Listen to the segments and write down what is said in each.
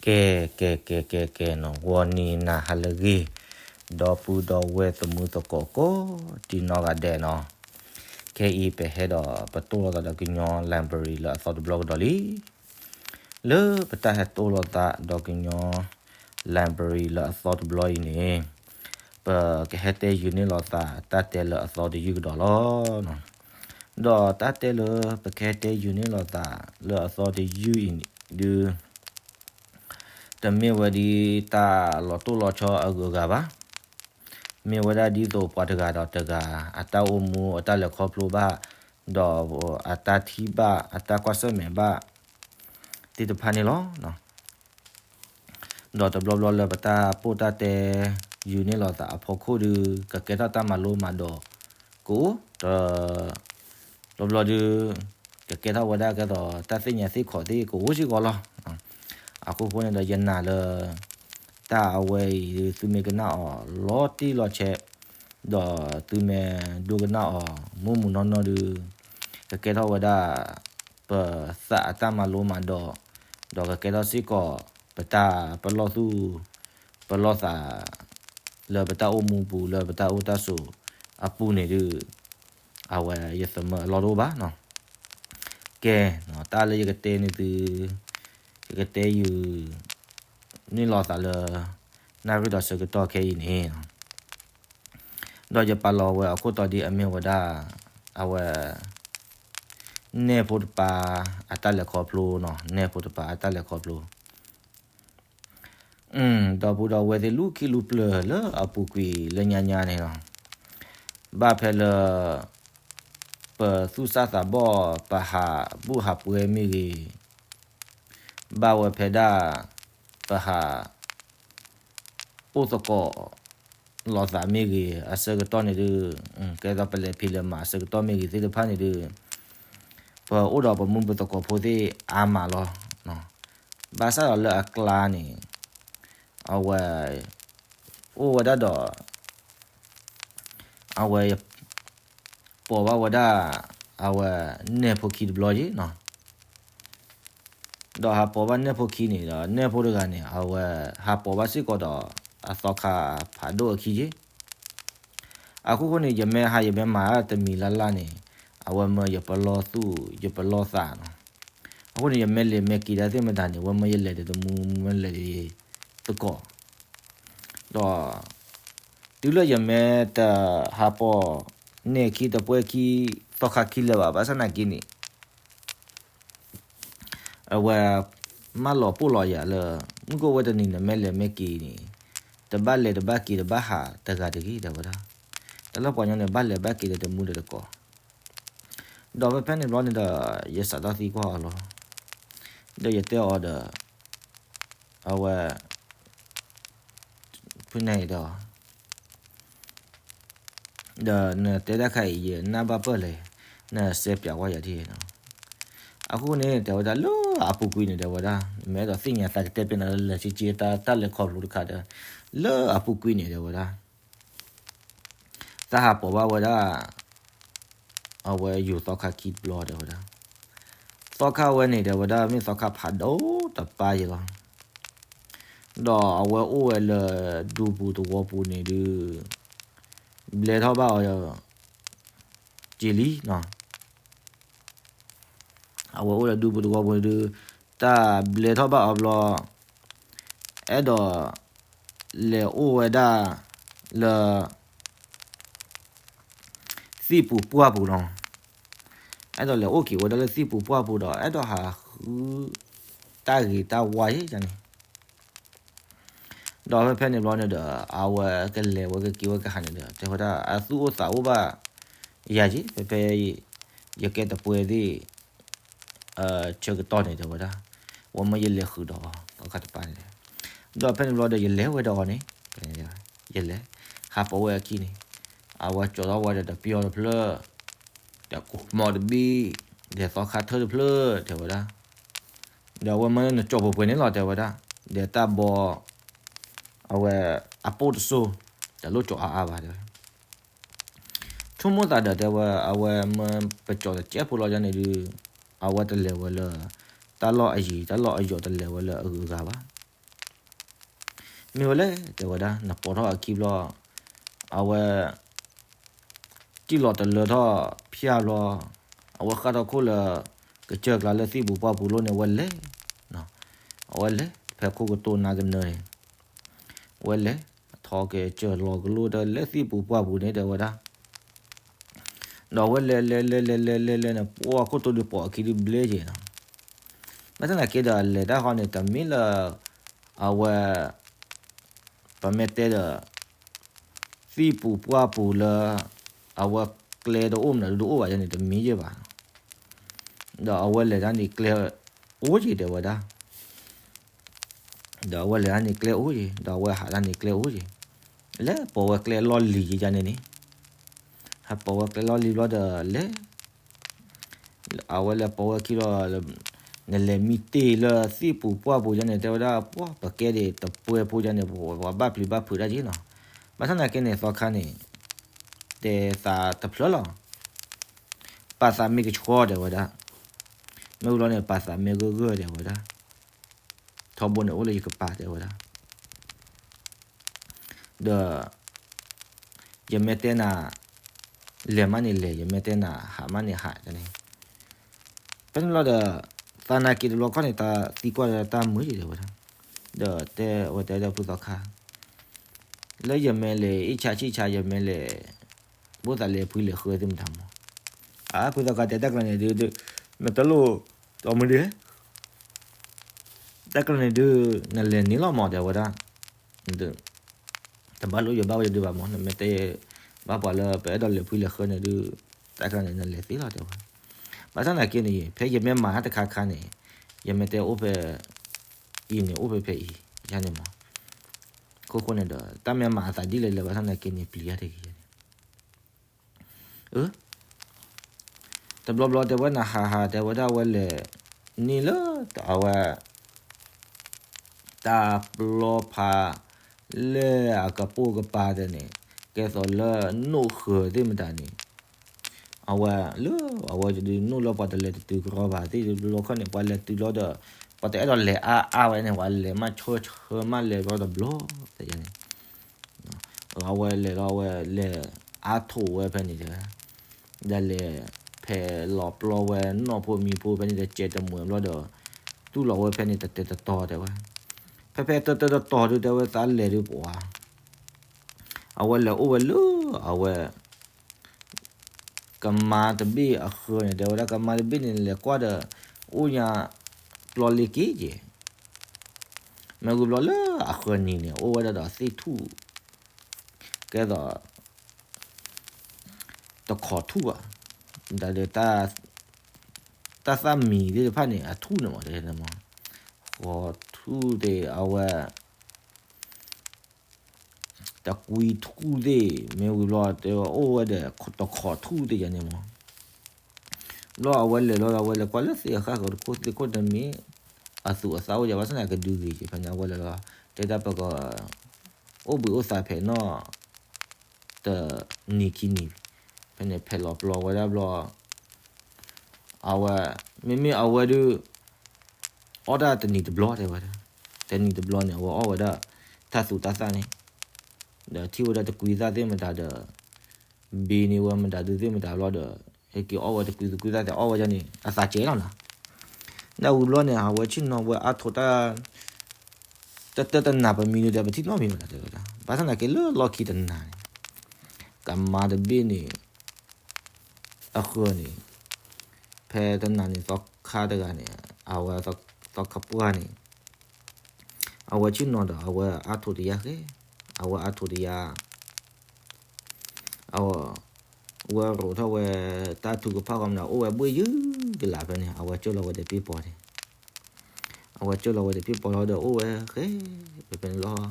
ကဲ ကဲ ကဲ ကဲ ကဲနီၤ ဂီၤနံၤနၤဟါလၢအဂ့ၤ, ဒီပုၢ်ဒီဝဲၢ်သမုၢ်သကိးကိးဒံနီၢ်ဂၤဒဲးနီၤ, ခဲအံၤပဟဲဒီး ပတိၢ်လိာ်သးဒီးကညီ library လၢအသီတဘျီကဒီးလံ. လၢပတၢ်ဟဲတိၢ်လိာ်သးဒီးကညီ library လၢအသီတဘျီအံၤန့ၣ်, ပကဟဲတဲယုာ်န့ၢ်လိာ်သး တၢ်တဲလၢအသီတယုၢ်ကဒီးလီၤ. ဒီးတၢ်တဲလၢပကဟဲတဲယုာ်န့ၢ်လိာ်သးလၢအသီတယုၢ်အံၤဒုး တမ့ၢ်ဝဲဒ်တၢ်လီၤတိၢ်လီၤဆီအဂုၤအဂၤဘၣ်. မ့ၢ်ဝဲဒၣ်ဒ်သိးပှၤတဂၤဒီးတဂၤ အတၢ်အိၣ်မူအတၢ်လဲၤခီဖျိဘၣ်, ဒီးအတၢ်ထံၣ်ဘၣ် အတၢ်ကွၢ်ဆၢၣ်မဲာ်ဘၣ်သ့ၣ်တဖၣ်န့ၣ်လီၤ. ဒီးတဘျီဘျီလၢပတၢ်ပိၢ်တၢ်တဲ ယုာ်န့ၢ်လိာ်သးအဖီခိၣ်ဒုး ကကဲထီၣ်တၢ်မၤလိမၤဒိးကအိၣ်, တဘျီဘျီဒုး ကကဲထီၣ်ဝဲဒၣ်ကဲသိးတၢ်သ့ၣ်ညါသ့ၣ်ခီၣ်သ့ၣ်ကအိၣ်စ့ၢ်ကီးလီၤ. အခိၣ်ဃိန့ၣ်ဒီးယနာ်လၢ တၢ်အဝဲအံၤဒုး သုမ့ၢ်ကနၣ်အီၤလီၤတံၢ်လီၤဆဲး, ဒီးသုမ့ၢ်ဒိကနၣ်အီၤမုာ်မုာ်နီၢ်နီၢ်ဒုး ကကဲထီၣ်ဝဲဒၣ် ပသးအတၢ်မၤလိမၤဒိး, ဒီးကကဲထီၣ်စ့ၢ်ကီး ပတၢ်ပလီၢ်သူၣ်ပလီၢ်သး လၢပတၢ်အိၣ်မူပူၤ လၢပတၢ်အိၣ်တၢ်ဆိးအပူၤန့ၣ်ဒုး အဝဲယသမၢအလီၢ်တအိၣ်ဘၣ်နီၤ. ကဲ, တၢ်လၢယကတဲန့ၢ်သု, ယကတဲယုာ်န့ၢ်လိာ်သးလၢ နၣ်ရံၣ်ဒီးဆၢကတီၢ်ခဲအံၤန့ၣ် ဒီးယပာ်လီၤဝဲအခိၣ်တီဒ်အမ့ၢ်ဝဲဒၣ် အဝဲ နဲၣ်ဖိတပၤအတၢ်လဲၤခီဖျိနီၤ, နဲၣ်ဖိတပၤအတၢ်လဲၤခီဖျိ ဒီပုၢ်ဒီဝဲၢ်သ့ၣ်လူၢ်ခံလူၢ်ပျၢၤလၢအပူၤကွံာ်လၢညါညါန့ၣ်လီၤ. ဘၣ်ဖဲလၢ ပသူၣ်စၢ်သးဘီၣ် ပဟးဘူၣ်ဟးပှဲၤမ့ၢ်ဂ့ၤ, ဘၣ်ဝဲဖဲဒၣ် ပဟး အိၣ်သကိးလိာ်သးမ့ၢ်ဂ့ၤ အဆၢကတီၢ်န့ၣ်ဒုး, ကဲသိးပလဲၤဖံးလဲၤမၤအဆၢကတီၢ်မ့ၢ်ဂ့ၤသ့ၣ်တဖၣ်န့ၣ်ဒုး, ပအိၣ်ဒီးပမုၢ်ပသကိးဖိသ့ၣ်အါမးလီၤ. ဘၣ်ဆၣ်ဒီးလၢအကျါန့ၣ် အဝဲ အိၣ်ဝဲဒၣ်ဒီး အဝဲ ပိာ်ဘၣ်ဝဲဒၣ် အဝဲ နဲၣ်ဖိခံတဘျီယ့ၣ်နီၤ. ဒီးဟးပိာ်ဘၣ်နဲၣ်ဖိခံန့ၣ်ဒီး နဲၣ်ဖိတဂၤန့ၣ် အဝဲ ဟးပိာ်ဘၣ်စ့ၢ်ကီးဒီး အသီခါဖးဒိၣ်အခံယ့ၣ်. အခိၣ်ဃိန့ၣ် ယမ့ၢ်ဟးယမ့ၢ်မၤတမံၤလၢ်လၢ်န့ၣ် အဝဲမၢယပလီၢ်သူၣ် ယပလီၢ်သးနီၤ. အဃိန့ၣ် ယမ့ၢ်လဲၤမ့ၢ်က့ၤဒၣ်သ့ၣ်မတၤန့ၣ် အဝဲမၢယလဲၤဒီးတမူ မၢလဲၤဒီးသကိး ဒီး တုၤလၢယမ့ၢ်တဟးပိာ်နဲၣ်ခံတပှဲၤခံ သီခါခံလၢၤဘၣ် ဘၣ်ဆၣ်နာ်က့န့ၣ် အဝဲ မၢလီၤပိၢ်လီၤယၤလၢ မုၢ်ကအိၣ်ဝဲတနံၤန့ၣ် မ့ၢ်လဲၤမ့ၢ်က့ၤန့ၣ် တဘၣ်လဲၤတဘၣ်က့ၤတဘၣ်ဟးတဂၤတဂ့ၤ တဲဝဲဒၣ်. တၢ်လၢပှၤကညီန့ၣ် ဘၣ်လဲၤဘၣ်က့ၤဒီးတမူဒီးတကိး ဒီးဖဲဖဲန့ၣ်ဘျီန့ၣ်ဒီး ယစးထီၣ်သံကွၢ်အီၤလီၤ. ဒီးယတဲအီၤဒီး အဝဲ ဖုန့ၣ်ဒီး ဒီးနတဲတၢ်ခါအံၤ ယနၢ်ဘၣ်ပၢၢ်လဲၣ်, နစဲးပၠးဝဲယၤဒ်နီၤ. အဃိန့ၣ် တဲဝဲဒၣ်လၢအပူၤကွံာ်န့ၣ် တဲဝဲဒၣ် မ့ၢ်အဲၣ်ဒိးသ့ၣ်ညါသးကတဲပ့ၤနီၤလၢလၢာ်ဆ့ဆ့ တၢ်လဲၤခီဖျိတခါဒီး လၢအပူၤကွံာ်န့ၣ် တဲဝဲဒၣ် တၢ်ဟးပိာ်ဘၣ်ဝဲဒၣ် အဝဲယူၤသီခါခံဘျီ တဲဝဲဒၣ်. သီခါဝဲန့ၣ် တဲဝဲဒၣ် မ့ၢ်သီခါဖးဒိၣ်တပၤယ့ၣ်လီၤ. ဒီးအဝဲအိၣ်ဝဲလၢဒူပူၤသဝီပူၤန့ၣ်ဒုး ဘျဲထီၣ်ဘၣ်အီၤ က့ၤလံနီၤ. အဝဲအိၣ်လၢဒူပူၤသဝီပူၤန့ၣ်ဒုး တၢ်ဘျဲထီၣ်ဘၣ်အီၤဘျီ အဲၣ်ဒိး လဲၤအိၣ်ဝဲဒၣ်လၢ သံၣ်ပူၤပှၢ်ပူၤနီၤ. အဲၣ်ဒိးလဲၤအိၣ်က့ၤဝဲဒၣ်လၢသံၣ်ပူၤပှၢ်ပူၤဒီး အဲၣ်ဒိးဟးဃု တၢ်ဂ့ၤတၢ်ဝါယ့ၣ်န့ၣ် ဒီးဖဲဖဲန့ၣ်ဘျီန့ၣ်ဒီး အဝဲကလဲၤဝဲကက့ၤဝဲကဟးန့ၣ်ဒီး တဲဝဲဒၣ် အသူၣ်အိၣ်သးအိၣ်ဘၣ်ယၤက့ၤ ဖဲဖဲ ယကဲတပှဲၤသ့ၣ် ဆၢကတီၢ်န့ၣ် တဲဝဲဒၣ် ဝဲမၢယလဲၤဃုာ်ဒီး သီခါတပၤန့ၣ် ဒီးဖဲန့ၣ်ဘျီဒီး ယလဲၤဝဲဒီးအီၤန့ၣ် ယလဲၤ ဟးပိာ်ဝဲအခံန့ၣ် အဝဲကၠီထီၣ်ဝဲဒီးတပျီတဖျၢၣ် ဒီးကိးမီၤတဘ့ၣ် ဒီးသီခါထၢၣ်တဖျၢၣ် တဲဝဲဒၣ် ဒီးအဝဲမၢနကၠီပှဲၤပှဲၤန့ၣ်လီၤ တဲဝဲဒၣ် ဒီးတၢ်ဘီ အဝဲအပိၢ်တစိၢ် တလိၣ်ကၠီအါအါဘၣ်တဲဝဲ ဆိကမိၣ်သးဒီးတဲဝဲ အဝဲမၢပကၠီတကဲးဖိလီၤယၤန့ၣ်ဒုး အဝဲတလဲၤဝဲလၢ တၢ်လီၢ်အယံၤ တၢ်လီၢ်အယိာ်တလဲၤဝဲလၢအဂုၤအဂၤဘၣ် မ့ၢ်ဝဲလဲၣ် တဲဝဲဒၣ်, နပိာ်ထီၣ်အခံဘျီ, အဝဲ စံၣ်လီၤတလၢထီၣ်ဖၠၣ်ဘျီ, အဝဲဃၣ်ထီၣ်ခိၣ်လၢ ကစၢၢ်ကျါလၢသံၣ်ပူၤပှၢ်ပူၤလိၣ်န့ၣ် အဝဲလဲၤ, အဝဲလဲၤဖဲခိၣ်ကတိၢ်နါကနၢၤန့ၣ်, အဝဲလဲၤထီၣ်က့ၤစၢၢ်လီၤကလိတၢ်လၢသံၣ်ပူၤပှၢ်ပူၤန့ၣ် တဲဝဲဒၣ်. ဒီးအဝဲလဲၤလဲၤလဲၤလဲၤလဲၤလဲၤလဲၤန့ၣ် ပှၢ်ခိၣ်တိၢ်ဒုးပိာ်အခံဒုးဘျဲက့ၤနီၤ. ဘၣ်ဆၣ်သနာ်က့ဒီး အလဲၤတၢ်ဃီန့ၣ် တမ့ၢ်လၢ အဝဲ ပမ့ၢ်တဲဒီး သံၣ်ပူၤပှၢ်ပူၤလၢ အဝဲကျဲတအိၣ်မနုၤဒုးတအိၣ်ဘၣ်ယဲန့ၣ် တမ့ၢ်ယဲဘၣ်. ဒီးအဝဲလဲၤတၢ်န့ၣ်ကျဲအိၣ်က့ၤ တဲဝဲဒၣ်. ဒီးအဝဲလဲၤတၢ်န့ၣ်ကျဲအိၣ်က့ၤ, ဒီးအဝဲဟးတၢ်န့ၣ်ကျဲအိၣ်က့ၤ, လဲၤပိာ်ဝဲကျဲလီၢ်လံၤက့ၤယဲန့ၣ်န့ၣ်, ဟဲပိာ်ဝဲကျဲလီၢ်လံၤဘျီဒီးလဲၤ အဝဲလဲၤပိာ်ဝဲခံလီၤ, နလဲၤမံတ့ၢ်လၢသံၣ်ပူၤပှၢ်ပူၤယဲန့ၣ် တဲဝဲဒၣ် ပှၢ်ပကဲဒ်တပှဲၤဖိယဲန့ၣ် ပှၤဘၣ်ပျံၤဘၣ်ဖုးတၢ်က့ၤနီၤ. ဘၣ်ဆၣ်သနာ်က့န့ၣ် သီခါန့ၣ် တဲသးတဖျၢၣ်လီၤ. ပာ်သးမ့ၢ်ကဆှီတဲဝဲဒၣ်, မ့ၢ်ဝံၤလီၤန့ၣ် ပာ်သးမ့ၢ်ဂၢၢ်ဂၢၢ်တဲဝဲဒၣ်, ထီဘိန့ၣ်အိၣ်လၢယကပၤတဲဝဲဒၣ်. ဒီး ယမ့ၢ်တဲနၤ လဲၤမးန့ၣ်လဲၤ, ယမ့ၢ်တဲနၤ ဟးမးန့ၣ်ဟးန့ၣ်. ဖဲန့ၣ်လီၤဒီး သနာ်က့တဘျီခီၣ်န့ၣ် တၢ်သံကွၢ်ဒီးတၢ်မုာ်ယဲတဲဝဲဒၣ်. ဒီးတဲဝဲတဲဒီးဖုသီခါ လၢယမ့ၢ်လဲၤအ့ၣ်ဆါဆံၣ်ဆါ ယမ့ၢ်လဲၤ ဘၣ်သးလဲၤဖှံလဲၤဃၢသ့ၣ်မတၤမး. အဖုသီခါတဲတၢ်ကျါန့ၣ်ဒုး မ့ၢ်တလိၣ် တမုာ်ဒံး တၢ်ကျါန့ၣ်ဒုး နလဲၤန့ၣ်လီၤမး တဲဝဲဒၣ်. တဘၣ်လိၣ်ယဘၣ်ဝဲယဒုးဘၣ်မး, နမ့ၢ်တဲ ဘၣ်ပှၤလၢပအဲၣ်ဒိးလဲၤဖှံလဲၤဃၢန့ၣ်ဒုး တၢ်ကျါန့ၣ် နလဲၤသ့လီၤတဲဝဲ. ဘၣ်ဆၣ်သနာ်က့န့ၣ် ဖဲယမ့ၢ်မၤတခါခါန့ၣ် ယမ့ၢ်တဲအိၣ်ဖဲ အံၤန့ၣ် အိၣ်ဖဲဖဲအံၤ ယၤန့ၣ်မး ခိၣ်ဃိန့ၣ်ဒီး တၢ်မ့ၢ်မၤအသးဒ်လဲၣ်လဲၣ် ဘၣ်ဆၣ်သနာ်က့န့ၣ် ပျံၤယၤတဂ့ၤယၤန့ၣ် အၢ တဘျီဘျီတဲဝဲနဟးဟး တဲဝဲဒၣ်ဝဲလဲၤ န့ၢ်လၢအဝဲ တၢ်ပျီဖး လၢအကပိာ်ကပၤတဲန့ၣ် ကဲသိးလၢနိၣ်ဃၢၤသ့ၣ်မတၤန့ၣ် အဝဲလၢ အဝဲဒုးနိၣ်လၢပှၤတလဲၤတတုၤကရီဘၣ်သ့ၣ်တဘျီခီန့ၣ် ပှၤလဲၤတုၤလီၤဒီး ပှၤတအဲၣ်ဒိးလဲၤအါအါဝဲန့ၣ် ပှၤလဲၤမးဆၢဆၢမးလဲၤဘျီတဘျီ တဲယၤန့ၣ် အဝဲလဲၤလီၤ အဝဲလဲၤအါထိးဝဲဖဲန့ၣ်ဒီး ဒ်လဲၣ် ဖဲလီၤပျီဝဲနီၢ်ဖိမံၤဖိဖဲန့ၣ်ဒီး စဲးတမှဲၤဘျီဒီး တူၢ်လီၤဝဲဖဲန့ၣ် တတဲတတီၤတဲဝဲ ဖဲဖဲတတဲတတီၤဒုး တဲဝဲသးလဲၤဒုးပှၤ အဝဲလဲၤအိၣ်ဝဲလၢ အဝဲ ကမါတဘ့ၣ်အဃၢၤန့ၣ် တဲဝဲဒၣ် ကမါတဘ့ၣ်န့ၣ် လဲၤကွၢ်ဒီး အိၣ်ညါ ပျီလ့ၤက့ၤက့ၤ မ့ၢ်ဝံၤဘျီလၢအဃၢၤနံၤန့ၣ် အိၣ်ဝဲဒၣ်ဒီးသ့ၣ်ထူၣ် ကဲသိး တခိးထူၣ်ဘၣ် ဒီး တၢ်သၣ်မံၤသ့ၣ်တဖၣ်န့ၣ် အထူၣ်န့ၣ်မး တဲမး ဃိးထူၣ်သ့ၣ် အဝဲ တကွံထူၣ်သ့ၣ် မ့ၢ်ဝံၤဘျီ တဲဝဲအိၣ်ဝဲဒီးတခိးထူၣ်သ့ၣ်ယၤန့ၣ်မး ဘျီအဝဲလဲၤလီၤ အဝဲလဲၤကွၢ်လၢသ့ၣ်အဃၢ်ဃၢၤတခိၣ်သ့ၣ်ခိၣ်တမ့ၢ် အသူၣ်အသးအိၣ်ယၤ ဘၣ်ဆၣ်သနာ်က့ဒုးဂ့ၤက့ၤ ဖဲန့ၣ် အဝဲလဲၤလီၤ တဲတၢ်ပက အိၣ်ဘှံးအိၣ်သါဖဲနီၣ် တနံၤခံနံၤ ဖဲန့ၣ်ဖဲလီၤပျီဝဲဒၣ်ဘျီ အဝဲ မ့မ့ၢ်အဝဲဒုး အီၣ်ဒၣ်တနံၤတဘျီတဲဝဲဒၣ် တနံၤတဘျီန့ၣ် အဝဲအီၣ်ဝဲဒၣ် တၢ်သူၣ်တၢ်သၣ်န့ၣ် ဒီးထံၣ်ဝဲဒၣ်တကွံသၣ်သ့ၣ်မတၤဒီး ဘ့န့ၢ်ဝဲမတၤဒုးသ့ၣ်မတၤဘျီဒီး ဟဲက့ၤအီၣ်ဝဲတကွံသူၣ်ကွံသၣ်သ့ၣ်အီၣ်ဝဲဒၣ်န့ၣ် အသးကဲလီၤနီၤ ဒ်ဝံၤဘျီန့ၣ် အဝဲဆ့ၣ်နီၤဝဲအါထိးတၢ် တၢ်တၢ်တနၤပမံၤန့ၣ်ဒီး ပထံၣ်နီတမံၤဘၣ်တဲဝဲဒၣ် ဘၣ်ဆၣ်သနာ်က့လၢလီၢ်ခံတနၤန့ၣ် ကမါတဘ့ၣ်န့ၣ် အဃၢၤန့ၣ် ဖဲတနၤန့ၣ် သီခါတဂၤန့ၣ် အဝဲ သီခါပှၢ်န့ၣ် အဝဲဆ့ၣ်နီၤဒီး အဝဲအါထိးတယါဃဲ အဝဲအါထိးတယါ အဝဲ ဝဲရိးထီၣ်ဝဲ တၢ်ထုကဖၣ်ဃီမနုၤ အိၣ်ဝဲဘှ့ၣ်ယုၢ်ကလာ်ဖဲန့ၣ် အဝဲကၢၢ်လီၤဝဲဒီးပ့ၢ်ပီၤန့ၣ် အဝဲကၢၢ်လီၤဝဲဒီးပ့ၢ်ပီၤလီၤဒီး အိၣ်ဝဲဃဲ ဖဲဖဲန့ၣ်လီၤ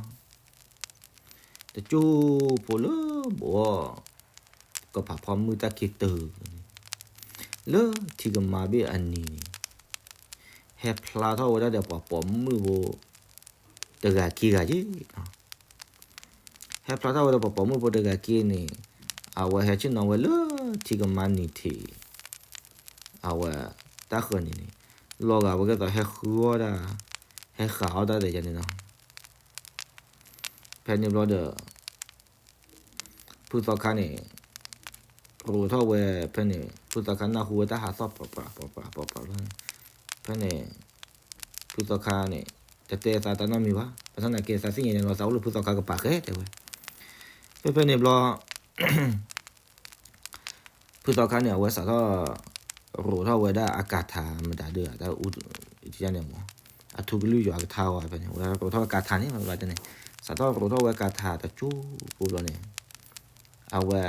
တကၠိဖိလၢဘီ ကဖးဖီမုၢ်တၢ်ခံတၢၢ်န့ၣ် လၢထံကမါဘ့ၣ်အနံၤန့ၣ် ဟဲဖျါထီၣ်ဝဲဒၣ်ဒီးပှၤပိာ်မုၣ်ဖိ တဂၤခံဂၤက့ၤ ဟဲဖျါထီၣ်ဝဲဒီးပှၤပိာ်မုၣ်ဖိတဂၤခံန့ၣ် အဝဲဟဲဆ့ၣ်နီၤဝဲလၢထံကမါနံၤထံး အဝဲ တၢ်ဃၢၤနံၤန့ၣ် လီၤဂာ်ဝဲကဲသိးဟဲဃုအီၣ်တၢ် ဟဲဃးအီၣ်တၢ်ဒီးယၤန့ၣ်လီၤ ဖဲန့ၣ်ဘျီဒီး ဖုသီခါန့ၣ် ရိးထီၣ်ဝဲဖဲန့ၣ် ဖုသီခါနၢ်ဟူဝဲတၢ်ဟးသီၣ်ပြးပြးပြးပြးပြးပြးန့ၣ် ဖဲန့ၣ် ဖုသီခါန့ၣ် တတဲသးတၢ်နီတမံၤဘၣ်. ဘၣ်ဆၣ်သနာ်က့ သးသ့ၣ်ညါန့ၣ်လီၤ သးအိၣ်လၢဖုသီခါကပၤဃဲတဲဝဲ. ဖဲဖဲန့ၣ်ဘျီ ဖုသီခါန့ၣ် အဝဲစးထီၣ် ရိးထီၣ်ဝဲဒၣ်အကၤထါမတၤဒုး တၢ်အူန့ၣ်မး အထူကလုၢ်ယွၤကထါဝဲဖဲန့ၣ် အဝဲရိးထီၣ်ဝဲကၤထါန့ၣ် ဘၣ်တန့ၣ် စးထီၣ်ရိးထီၣ်ဝဲကၤထါတကၠိဖိဘျီန့ၣ် အဝဲ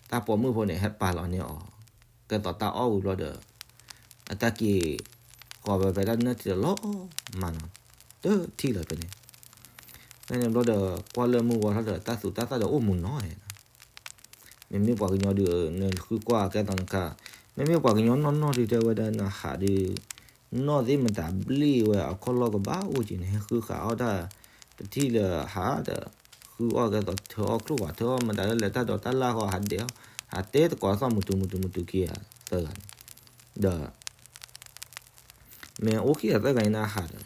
တၢ်ပိာ်မုၣ်ဖိန့ၣ် ဟဲပာ်လီၤန့ၢ်အီၤ ကဲသိးတၢ်အီၣ်ဝံၤဘျီဒီး အတၢ်က့ၤ ဃီၤဝဲဖဲတၢ်နၢၣ်ထံးလီၤမးနီၤ တထံၣ်လီၤဖဲန့ၣ် ဖဲန့ၣ်ဘျီဒီး ကွၢ်လၢမုၢ်ဝါထီၣ်ဒီး တၢ်သူတၢ်သၣ်ဒီးအိၣ်မူနီၤ မ့မ့ၢ်ပှၤကညီဒုး နဃုကွၢ်ကဲသိးနခါ မ့မ့ၢ်ပှၤကညီနီၢ်နီၢ်ဒုး တဲဝဲဒၣ်နဟးဒုး နီၢ်သ့ၣ်မတၤဘျ့ၣ်ဝဲအခီၣ်လီၢ်ကဘၣ်အိၣ်က့ၤန့ၣ် ဟဲဃုဃာ်အီၣ်တၢ် တထံၣ်လၢဟးဒီး ဃုအီၣ်ကဲသိးထၢအီၣ်ချိၣ်ဝး ထၢအီၣ်မတၤလၢလဲၤတၢ်ဒိးတၢ်လၢ်ဃီ ဟးဒဲးအီၣ် ဟးတဲသကိးသီၣ်မုာ်တုၤမုာ်တုၤမုာ်တုၤက့ၤသၢဂၤန့ၣ် ဒီး မ့ၢ်အိၣ်ခံဂၤသၢဂၤန့ၣ်နဟးဒီး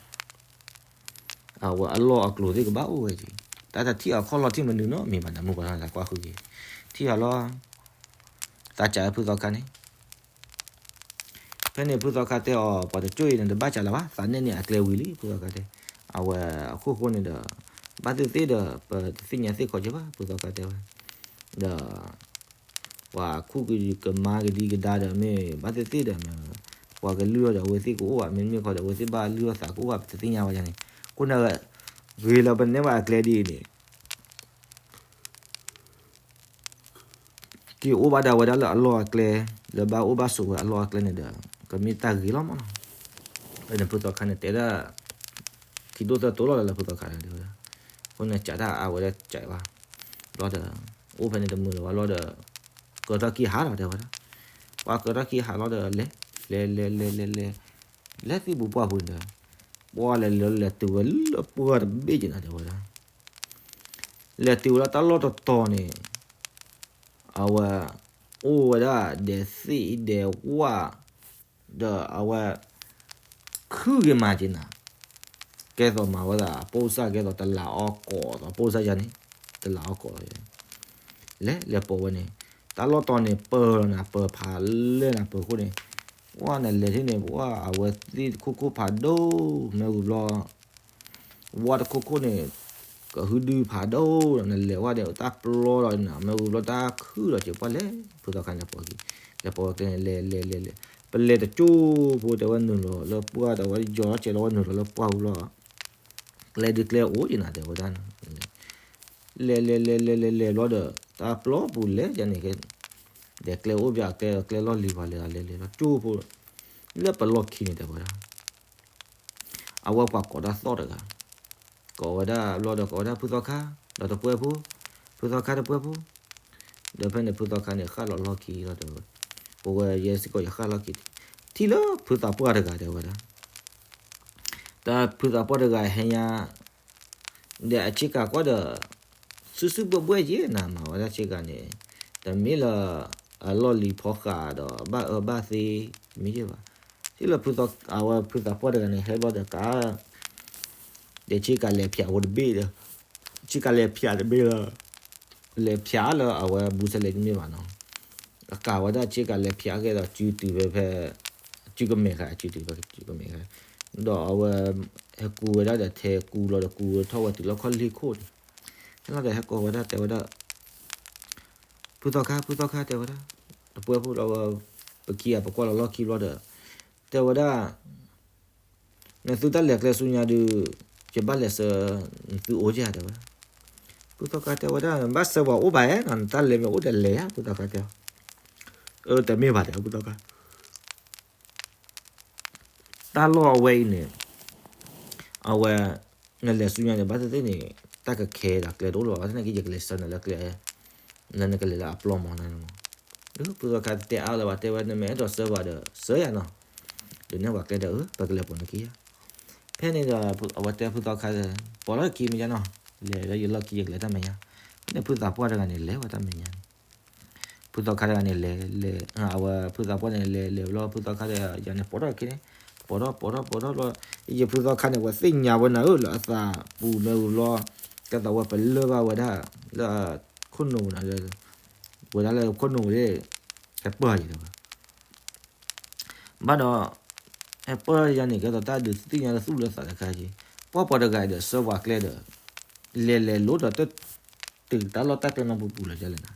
အဝဲအလီၢ်အကျိၤသ့ၣ်ကဘၣ်အိၣ်ဝဲက့ၤ တၢ်တထံၣ်အခီၣ်လီၢ်ထံၣ်မနုၤနီတမံၤဘၣ်န့ၣ် မုၢ်ပှၤထီၣ်န့ၣ် သးကွၢ်ဃုက့ၤ ထံၣ်အလီၢ် သးစံးဖုသီခါန့ၣ် ဖဲန့ၣ်ဖုသီခါတဲအီၤ ပှၤတကၠိၢ်အံၤန့ၣ် တဘၣ်စံးလၢၤဘၣ် သးနဲၣ်န့ၢ်အကျဲဝံၤလံ ဖုသီခါတဲ အဝဲအခိၣ်ဃိန့ၣ်ဒီး ဘၣ်သ့ၣ်သ့ၣ်ဒီး ပတသ့ၣ်ညါသ့ၣ်ခီက့ၤဘၣ် ဖုသီခါတဲဝဲ ဒီး ပှၤခူၣ်ကမါကဒံကဒါဒီးမ့ၢ်ဘၣ်သ့ၣ်သ့ၣ်ဒီး ပှၤကလုၢ်အီၣ်ဒီးအဝဲသ့ၣ်ကအိၣ်ဘၣ် မ့တမ့ၢ်ခီဒီး အဝဲသ့ၣ်ဘၣ်လုၢ်အီၣ်သးကအိၣ်ဘၣ် ပတသ့ၣ်ညါဘၣ်ယၤန့ၣ် ခိၣ်နၢ် ဂ့ၤလၢပနဲၣ်ဘၣ်အကျဲဒ်အံၤန့ၣ် က့ၤအိၣ်ဘၣ်ဒၣ်ဝဲဒၣ်လၢအလီၢ်အကျဲ လၢဘၣ်အိၣ်ဘၣ်ဆိးဝဲအလီၢ်အကျဲန့ၣ်ဒီး ကမ့ၢ်တၢ်ဂ့ၤလီၤမးနီၤ ဖဲန့ၣ်ဖုသီခါန့ၣ်တဲဒၣ် ခံဒိၣ်သၢတိၢ်လီၤလၢဖုသီခါန့ၣ်တဲဝဲဒၣ် အဃိန့ၣ်စံးတၢ်အဝဲဒၣ်စံးဘၣ် ဘျီဒီး အိၣ်ဖဲန့ၣ်တမုာ်လၢၤဘၣ်လီၤဒီး ကၢၤထီၣ်ခံဟးလီၤတဲဝဲဒၣ် ပှၤကၢၤထီၣ်ခံဟးလီၤဒီးလဲၤ လဲၤလဲၤလဲၤလဲၤလဲၤ လဲၤသံၣ်ပူၤပှၢ်ပူၤန့ၣ်ဒီး ပှၤလဲၤလဲၤလဲၤတုၤဝဲလၢပှၢ်တဘ့ၣ်က့ၤနၤတဲဝဲဒၣ် လဲၤတုၤဝဲလၢတၢ်လီၢ်တတီၤန့ၣ် အဝဲ အိၣ်ဝဲဒၣ်ဒဲးသ့ၣ်ဒဲးဝၣ် ဒီးအဝဲ ခုၣ်ဂ့ၤမးက့ၤနၤ ကဲသိးမၤဝဲဒၣ် ပိစၢ်ကဲသိးတလးအီၣ်ကိးသိး ပိစၢ်ယၤန့ၣ် တလးအီၣ်ကိး လဲၤလဲၤပိာ်ဝဲန့ၣ် တၢ်လီၢ်တီၤန့ၣ်ပၢၤလီၤနၤ ပၢၤဖးလဲၢ်နၤ ပၢၤဃိန့ၣ် ပှၤနလဲၤထံၣ်န့ၣ် ပှၤအဝဲသ့ၣ်တခိၣ်ခိၣ်ဖးဒိၣ် မ့ၢ်ဝံၤဘျီ ဝၣ်တခိၣ်ခိၣ်န့ၣ် ကဟုဒုဖးဒိၣ်ဒီး နလဲၤဝဲဒီးတၢ်ပျီဒီးနၤ မ့ၢ်ဝံၤဘျီတၢ်ခုၣ်ဒီးက့ၤ ပှၤလဲၤ ဖုသီခါန့ၣ်ပိာ်က့ၤ လဲၤပိာ်က့ၤန့ၣ် လဲၤလဲၤလဲၤလဲၤ ပလဲၤတကၠိၢ်ဖိတဲဝဲနုာ်လီၤလၢပှၢ်ဒီး ဝဲယီၤထီၣ်ကဲလီၤဝဲနုာ်လီၤလၢပှၢ်ဝံၤဘျီ ကျဲဒုးကျဲအိၣ်က့ၤနၤတဲဝဲဒၣ် လဲၤလဲၤလဲၤလဲၤလဲၤလဲၤဘျီဒီး တၢ်ပျီပူၤလဲၤယၤန့ၣ်ကဲ ဒီးကျဲအိၣ်ဘၣ်ကျဲ ကျဲလီၢ်လံၤပှၤလဲၤလဲၤလီၤကၠိၢ်ဖိ လၢပလီၢ်ခံန့ၣ်တဲဝဲဒၣ် အဝဲပှၤကိးတၢ်သီၣ်တဂၤ ကိးဝဲဒၣ်ဘျီဒီးကိးဝဲဒၣ်ဖုသီခါ ဒီးတပှဲၤဖိ ဖုသီခါတပှဲၤဖိ ဒီးဖဲန့ၣ်ဖုသီခါန့ၣ် ဃၣ်လီၤလီၢ်ခံလီၤဒီး ပဝဲယဲစ့ၢ်ကီးယဃၣ်လီၢ်ခံ ထံၣ်လၢဖုသးပှၢ်တဂၤတဲဝဲဒၣ် တၢ်ဖုသးပှၢ်တဂၤဟဲညါ ဒီးအဆ့ကၤကွၢ်ဒီး စုစုဘှဲၣ်ဘှဲၣ်ယဲနၤမၤဝဲဒၣ်ဆ့ကၤန့ၣ် တမ့ၢ်လၢ အလီၢ်လံၤဖီဃာ်ဒီးဘၣ်အၢဘၣ်သီ မ့ၢ်ယဲဘၣ် ထံၣ်လၢဖုသီ အဝဲဖုသးပှၢ်တဂၤန့ၣ် ဟဲဘျီဒီးကါ ဒီးဆ့ကၤလဲၤဖၠးဝဲတဘ့ၣ်ဒီး ဆ့ကၤလဲၤဖၠးတဘ့ၣ်လၢ လဲၤဖၠးလၢအဝဲဘူးစဲလဲၣ်တမ့ၢ်ဘၣ်နီၤ အကၤဝဲဒၣ်ဆ့ကၤလဲၤဖၠးကဲဒီးစုတုၤဝဲဖဲ စုကမဲာ်ဃာ် စုတုၤဖဲစုကမဲာ်ဃာ် ဒီးအဝဲ ဟဲကူဝဲဒၣ်ဒီးထဲကူလီၤဒီး ကူဝဲထီၣ်ဝဲတုၤလၢခီၣ်လ့ၢ်ခိၣ်န့ၣ် ဟဲလီၤဒီးဟဲကိးဝဲဒၣ်တဲဝဲဒၣ် ဖုသီခါ ဖုသီခါတဲဝဲဒၣ် တပှဲၤဖိလီၤဝဲ ပခံဂၤပကွၢ်လီၤလီၢ်ခံဘျီဒီး တဲဝဲဒၣ် နသုတၢ်လဲၤကျဲဆူညါဒုး ယဘၣ်လဲၤဆှၢ နသုအိၣ်ဧါတဲဝဲဒၣ် ဖုသီခါတဲဝဲဒၣ် နဘၣ်ဆှၢပှၤအိၣ်ဘၣ်ဧါနီၤ နတၢ်လဲၤမ့ၢ်အိၣ်ဒီးလဲၤဧါ ဖုသီခါတဲ အၢ တမ့ၢ်ဘၣ်တဲ ဖုသီခါ တၢ်လီၢ်အဝဲအံၤန့ၣ် အဝဲ နလဲၤဆူညါန့ၣ် ဘၣ်သ့ၣ်သ့ၣ်န့ၣ် တၢ်ကခဲဒီးကျဲတအိၣ်လၢၤဘၣ် ဘၣ်သ့ၣ်သ့ၣ်န့ၣ် ယကလဲၤဆှၢနၤလၢကျဲ လၢနကလဲၤလၢအပျီမီၤန့ၣ်မီၤ ဖုသီခါတဲအါလၢၤဘၣ် တဲဝဲ နမ့ၢ်အဲၣ်ဒိးဆှၢပှၤဒီး ဆှၢယၤနီၤ ဒုးနဲၣ်ပှၤကျဲဒီး ပကလဲၤပိာ်နခံဧါ ဖဲန့ၣ်ဒီး အဝဲတဲဖုသီခါ ပိာ်ထီၣ်ခံမဲာ်ညါနီၤ လဲၤလၢယလီၢ်ခံယကလဲၤတၢ်မဲာ်ညါ ဖဲန့ၣ်ဖုသးပှၢ်တဂၤန့ၣ် လဲၤဝဲတၢ်မဲာ်ညါန့ၣ် ဖုသီခါတဂၤန့ၣ်လဲၤ လဲၤ အဝဲဖုသးပှၢ်န့ၣ်လဲၤ လဲၤဘျီ ဖုသီခါတဂၤန့ၣ် ပိာ်ထီၣ်ခံန့ၣ် ပိာ်ထီၣ် ပိာ်ထီၣ် ပိာ်ထီၣ်ဘျီ ယဖုသီခါန့ၣ် ဝဲသ့ၣ်ညါဝဲနၤဧၢ လၢအသးပူၤမ့ၢ်ဝံၤဘျီ ကဲသိးဝဲပလၢၢ်ဘၣ်ဝဲဒၣ် လၢခိၣ်နူာ်ပူၤန့ၣ် ဝဲဒၣ်လၢခိၣ်နူာ်ပူၤ ဟဲပၢၢ်ယံၤတဲဝဲ ဘၣ်ဒီး ဟဲပၢၢ်ယၤန့ၣ် ကဲသိးတၢ်ဒုးသ့ၣ်ညါလၢသူၣ်လၢသးတခါက့ၤ, ပှၢ်ပှၤတဂၤဒီး ဆှၢပှၤကျဲဒီး လဲၤလဲၤလိၤဒီး တတုၤတၢ်လီၢ်တၢ်ကျဲနီတပူၤပူၤလၢၤဒ်လဲၣ်နၤ,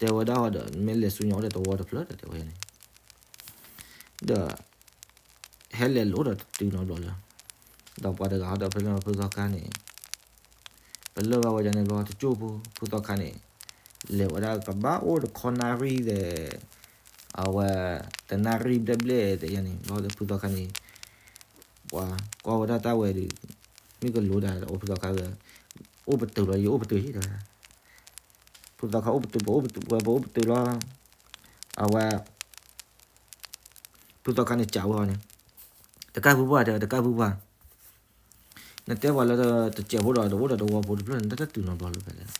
တဲဝဲဒၣ်ဟီဒီး မ့ၢ်လဲၤဆူညါအိၣ်ဒီးတဝီတဖျၢၣ်ဒီး တဲဝဲန့ၣ် ဒီး ဟဲလဲၤလိၤဒီးတတုၤနီတဘျီလၢၤ, ဒီးပှၤတဂၤဟီဒီး ဖဲလၢဖုသီခါန့ၣ် ပလၢၢ်ဘၣ်ဝဲဒၣ်န့ၣ်ဘျီ တကၠိၢ်ဖိ ဖုသီခါန့ၣ် လဲၤဝဲဒၣ်ကဘၣ်အိၣ်တခီနၣ်ရံၣ်ဒီး အဝဲ တနၣ်ရံၣ်ဘျဲၣ်ဘျဲၣ်တဲယၤန့ၣ် ဘျီဒီးဖုသီခါန့ၣ် ပှၤကွၢ်ဝဲဒၣ်တၢ်ဝဲဒီး မ့ၢ်ကလိၤဒၣ်ဒီး အိၣ်ဖုသီခါ အိၣ်ပတုာ်လီၤ ယအိၣ်ပတုာ်ယံၤတဲဝဲဒၣ်, ဖုသီခါအိၣ်ပတုာ် ပအိၣ်ပတုာ် ပအိၣ်ပတုာ်လီၤ, အဝဲ ဖုသီခါန့ၣ်စံးဝဲအီၤန့ၣ်, တကၢ်ဖုပှၢ်တဲဝဲ တကၢ်ဖုပှၢ် နတဲပှၤလၢတစဲးဖိဒီး တအိၣ်ဒီးတဝီဖိတဖျၢၣ်န့ၣ် တၢ်တတုၤနီတဘျီလၢၤဖဲလဲၣ်,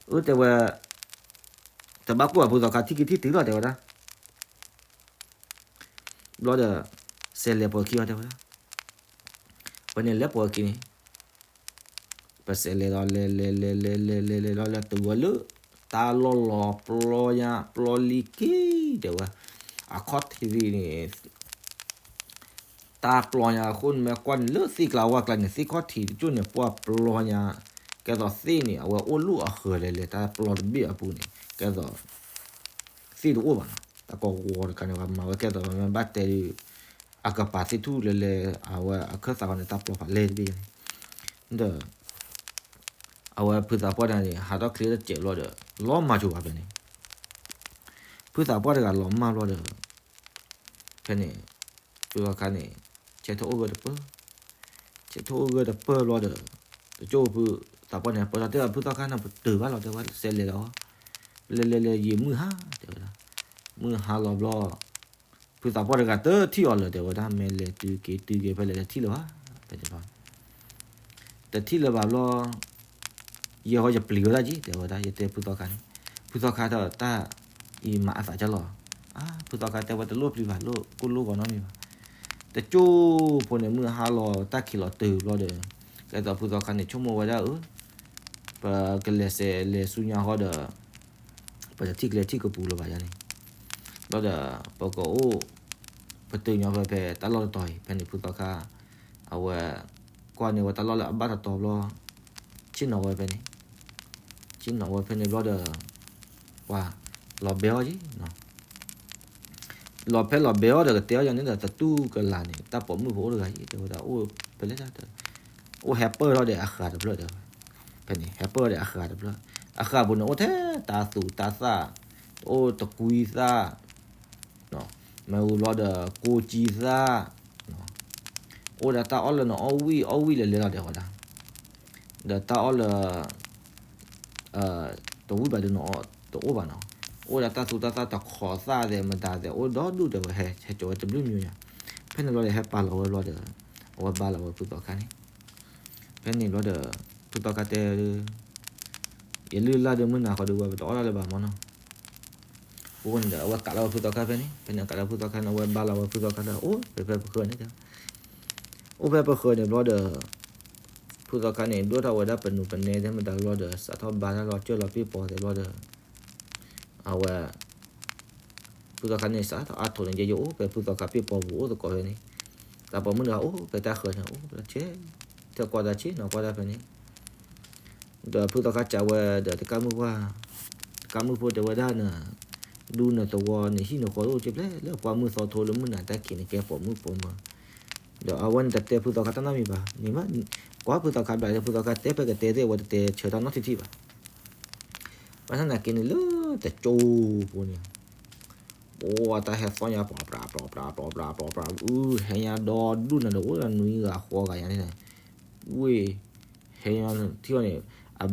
အၢ တဲဝဲ, တဘၣ်ကိၢ်ဘၣ်ဖုသီခါ ထံၣ်က့ၤထံၣ်တုၤလီၤတဲဝဲဒၣ်, ဘျီဒီး စဲးလဲၤပိာ်ခံအီၤတဲဝဲဒၣ်, ပန့ၣ်လဲၤပိာ်ခံန့ၣ် ပစဲးလဲၤဒီး လဲၤလဲၤလဲၤလဲၤလဲၤလဲၤလဲၤလီၤ လဲၤတုၤဝဲလၢ တၢ်လီၢ်လီၤပျီညါ ပျီလံက့ၤ တဲဝဲ, အခီၣ်ထံးန့ၣ် တၢ်ပျီညါအဃိန့ၣ် မ့ၢ်ကွၢ်န့ၣ်လၢသ့ၣ်ကျါဝၢ်ကျါန့ၣ် သ့ၣ်ခီၣ်ထံးတကၠိၢ်န့ၣ် ပှၢ်ပျီညါ, ကဲသိးသ့ၣ်န့ၣ် အဝဲအိၣ်လူၢ်အဃၢၤလဲၤလဲၤ တၢ်ပျီတဘ့ၣ်အပူၤန့ၣ် ကဲသိး သ့ၣ်တအိၣ်ဘၣ်နီၤ, တၢ်ကဝီၤတခါန့ၣ် ပှၤမၤဝဲကဲသိးမ့ၢ်ဘၣ်တဲဒီး အကပၤသ့ၣ်ထူၣ်လဲၤလဲၤ အဝဲအခၢၣ်သးဃီန့ၣ် တၢ်ပျီဖးလဲၢ်တဘ့ၣ်န့ၣ်, ဒီး အဝဲဖုသးပှၢ်တဂၤန့ၣ် ဟးထီၣ်ချ့တစဲးဘျီဒီး လီၤမၤဆိဘၣ်ဖဲန့ၣ်, ဖုသးပှၢ်တဂၤလီၤမၢ်ဘျီဒီး ဖဲန့ၣ် ဖုသီခါန့ၣ် ဆဲးထီၣ်အိၣ်ဂၢၢ်တပၢၢ်, ဆဲးထီၣ်အိၣ်ဂၢၢ်တပၢၢ်ဘျီဒီး တကၠိၢ်ဖုသးပှၢ်န့ၣ် ပၢၢ်လီၤတဲဝဲ ဖုသီခါန့ၣ် ပတုာ်ဘၣ်လီၤတဲဝဲ စဲးလဲၤလီၤ, လဲၤလဲၤလဲၤ ယံာ်မုၢ်ဟါတဲဝဲဒၣ်, မုၢ်ဟါလီၤဘျီ ဖုသးပှၢ်တဂၤတထံၣ်အီၤလၢၤတဲဝဲဒၣ် မ့ၢ်လဲၤတုၤက့ၤတုၤက့ၤဖဲလဲၣ်တထံၣ်လၢၤဘၣ်, ဖဲန့ၣ်ဘျီ တထံၣ်လၢၤဘၣ်ဘျီ ယဲၢ်ဟီယပျံၤဝဲဒၣ်က့ၤ တဲဝဲဒၣ် ယတဲဖုသီခါန့ၣ်, ဖုသီခါတၢ်အံၤမၤအသးကၢ်လီၤ, ဖုသီခါတဲဝဲတလိၣ်ပျံၤဘၣ် လိၣ်ကိၢ်လိၣ်ဂီၤနီတမံၤဘၣ်, တကၠိၢ်ဖိန့ၣ် မုၢ်ဟါလီၤတၢ်ခံးလီၤတုၤဘျီဒီး ကဲသိးဖုသီခါန့ၣ် ဆိကမိၣ်ဝဲဒၣ်အၢ ပကလဲၤစဲးလဲၤဆူညါဃီဒီး ပတထံၣ်ကျဲထံၣ်ကပူၤလၢၤဘၣ်ယၤန့ၣ်, ဘျီဒီး ပကအိၣ် ပတုာ်ညီဖဲဖဲတၢ်လီၢ်တတီၤအံၤ ဖဲန့ၣ်ဖုသီခါ အဝဲ ကွၢ်န့ၢ်ဝဲတၢ်လီၢ်လၢအဘၣ်တတီၤဘျီ ဆ့ၣ်နီၤဝဲဖဲန့ၣ်, ဆ့ၣ်နီၤဝဲဖဲန့ၣ်ဘျီဒီး ပှၤ လီၤဘဲအီၤက့ၤနီၤ လီၤဖဲလီၤဘဲအီၤဒီးကတဲအီၤယၤန့ၣ်ဒီး သတူၢ်ကလာ်န့ၣ် တၢ်ပိာ်မုၣ်ဖိအိၣ်တဂၤအံၤ တဲဝဲဒၣ် အိၣ်ဖဲလဲၣ်တၢ် အိၣ်ဟဲပၢၢ်ထီၣ်ဒီးအဃးတဖျၢၣ်တဲဝဲ, ဖဲန့ၣ် ဟဲပၢၢ်ထီၣ်ဒီးအဃးတဖျၢၣ်, အဃးပူၤန့ၣ် အိၣ်ထဲတၢ်သူးတၢ်သၣ်, အိၣ်တကွံသၣ်, မ့ၢ်ဝံၤဘျီဒီး ကိကံသၣ်, အိၣ်ဒီးတၢ်အီၣ်လၢနအီၣ်ဝံၣ်အီၣ်ဝံၣ်လဲၤလဲၤလီၤတဲဝဲဒၣ်, ဒီးတၢ်အီၣ်လၢ တဝံၣ်ဘၣ်ဒီးနအီၣ်တအိၣ်ဘၣ်နီၤ, အိၣ်ဒီးတၢ်သူတၢ်သၣ်တခိးသၣ်သဲးမတၤသဲးအိၣ်ဒီဒူၣ်တဲဝဲ ဟဲဟဲကၠီၤဝဲတဘျုးမံၤညါ, ဖဲန့ၣ်ဘျီဒီးဟဲပာ်လီၤဝဲဘျီဒီး အဝဲဘါလီၤဝဲဖုသီခါန့ၣ်, ဖဲန့ၣ်ဘျီဒီး ဖုသီခါတဲ ယလုၢ်လၢ်ဒီးမုၢ်နၤဃီဒီးဝဲပတအီၣ်ဒၣ်လၢၤဘၣ်မနီၤ, အဃိန့ၣ်ဒီး အဝဲကးလီၤဝဲဖုသီခါဖဲန့ၣ်, ဖဲန့ၣ်ကးလီၤဖုသီခါန့ၣ် အဝဲဘါလီၤဝဲဖုသီခါလၢ အိၣ်ဖဲဖဲပဃၢၤန့ၣ်တဲ, အိၣ်ဖဲပဃၢၤန့ၣ်ဘျီဒီး ဖုသီခါန့ၣ် ဒိၣ်ထီၣ်ဝဲဒၣ်ပနူးပနဲသ့ၣ်မတၤဘျီဒီး စးထီၣ်ဘါတၢ်လီၤစၢၢ်လီၤပ့ၢ်ပီၤသ့ၣ်ဘျီဒီး အဝဲ ဖုသီခါန့ၣ် စးထီၣ်အါထိးန့ၣ် ယဲယအိၣ်ဖဲဖုသီခါပ့ၢ်ပီၤပူၤအိၣ်သကိးဖဲန့ၣ်, တၢ်ပိာ်မုၣ်တဂၤအိၣ်ဖဲတၢ်ဃၢၤန့ၣ် အိၣ်ဖဲဆဲး, ထၢၣ်ကွၢ်တၢ်ဆ့ၣ်နီၤကွၢ်တၢ်ဖဲန့ၣ်, ဒီးဖုသီခါစံးဝဲဒီးတကၢ်မုၣ်ပှၢ်, တကၢ်မုၣ်ဖိတဲဝဲဒၣ်နၤ, ဒူနသဝီနဟံၣ်နဃီအိၣ်က့ၤဖျဲၣ်လၢပှၢ်မုၢ်သီထိလၢမုၢ်နၤတၢ်ခံးန့ၣ် ကဲပိာ်မုၣ်ပိာ်မၢၤ, ဒီးအဝဲန့ၣ်တတဲဖုသီခါတၢ်နီတမံၤဘၣ်, န့ၣ်မ့ၢ် ကွၢ်ဖုသီခါဘျးလၢဖုသီခါတဲဖဲကတဲသ့ၣ် အဝဲတတဲဆၢတၢ်နီတထံၣ်ထံၣ်ဘၣ် ဘၣ်ဆၣ်သနာ်က့န့ၣ်လၢတကၠိဖိန့ၣ်, ပှၤတၢ်ဟဲသီၣ်ညါ ပျီပြး ပျီပြး ပျီပြး ပျီပြး အူ ဟဲညါဒီဒူၣ်နၤဒီးအိၣ်ဒီးနွံဂၤဃိးဂၤညါန့ၣ်, ဝ့ၢ် ဟဲညါထံၣ်အီၤန့ၣ်, ဟဲလၢကျးန့ၣ် အ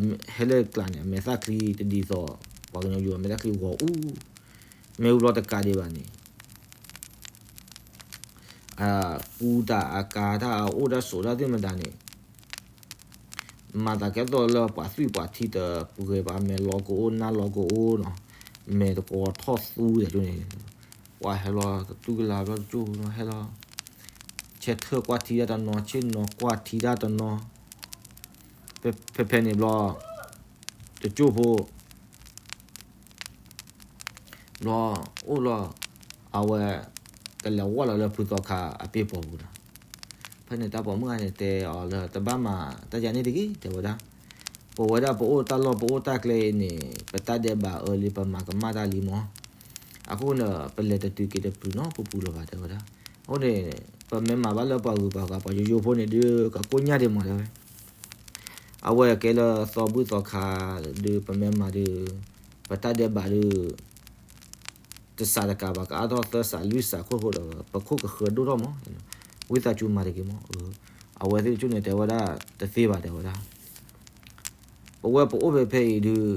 မဲာ်သၣ်ချံတဒ်သိး ပှၤကညီယိၤအမဲာ်သၣ်ချံဂီၤအူ, မ့ၢ်ဝံၤဘျီတကးဒံးဘၣ်န့ၣ် အကူတၢ်အကၤတၢ်အအိၣ်တၢ်ဆိးတၢ်သ့ၣ်မတၤန့ၣ်, မၤသးကဲသိးလၢပှၤသွံၣ်ပှၤထံတပှဲၤဘၣ် မဲာ်လီၤကအိၣ်နါလီၤကအိၣ်နီၤ, မဲာ်တကီထီၣ်သူဒဲးန့ၣ်, ပှၤဟဲလီၤတတူၢ်ကလာ်ဘျီတကၠိၢ်နီၤ ဟဲလီၤ, ဆဲးထၢၣ်ကွၢ်ထံတၢ်တနီၤ ဆ့ၣ်နီၤကွၢ်ထံတၢ်တနီၤ ဖဲဖဲန့ၣ်ဘျီ တကၠိဖိ ဘျီအိၣ်လီၤ အဝဲ ကလဲၤဝီလီၤလၢဖုသီခါအပ့ၢ်ပီၤပူၤဒီး ဖဲန့ၣ်တၢ်ပိာ်မုၣ်ဂၤန့ၣ်တဲအီၤလၢ တဘၣ်မၤတၢ်ယၤန့ၣ်တဂ့ၤ တဲဝဲဒၣ်, ပဝဲဒၣ်ပအိၣ်တၢ်လီၢ်ပအိၣ်တၢ်ကျဲအံၤန့ၣ် ပတၢ်ဒဲးဘးအၢလံ ပမၤကမၣ်တၢ်လံမး, အဃိန့ၣ် ပလဲၤတတုၤက့ၤတပျုၤနီတပူၤလၢၤဘၣ် တဲဝဲဒၣ်, အဃိန့ၣ် ပမ့ၢ်မၤဘၣ်လၢပှၤဂုၤပှၤဂၤ ပှၤယိယိဖိန့ၣ်ဒုး ကကိၣ်ညၣ်ဒံးမး တဲဝဲ အဝဲကဲလၢသီဘူၣ်သီခါဒုး ပမ့ၢ်မၤဒုး ပတၢ်ဒဲးဘးဒုး တစးတကးဘၣ် ကအါထီၣ်သၢစးလွံၢ်စးခိၣ်ဃိဒီး ပခိၣ်ကဃၢဒိၣ်ထီၣ်မး, ဝံသးစူၤမၤတဂ့ၤမး, အဝဲသ့ၣ်တကၠိန့ၣ်တဲဝဲဒၣ် တသ့ဘၣ် တဲဝဲဒၣ်, ပဝဲပအိၣ်ဖဲဖဲအံၤဒုး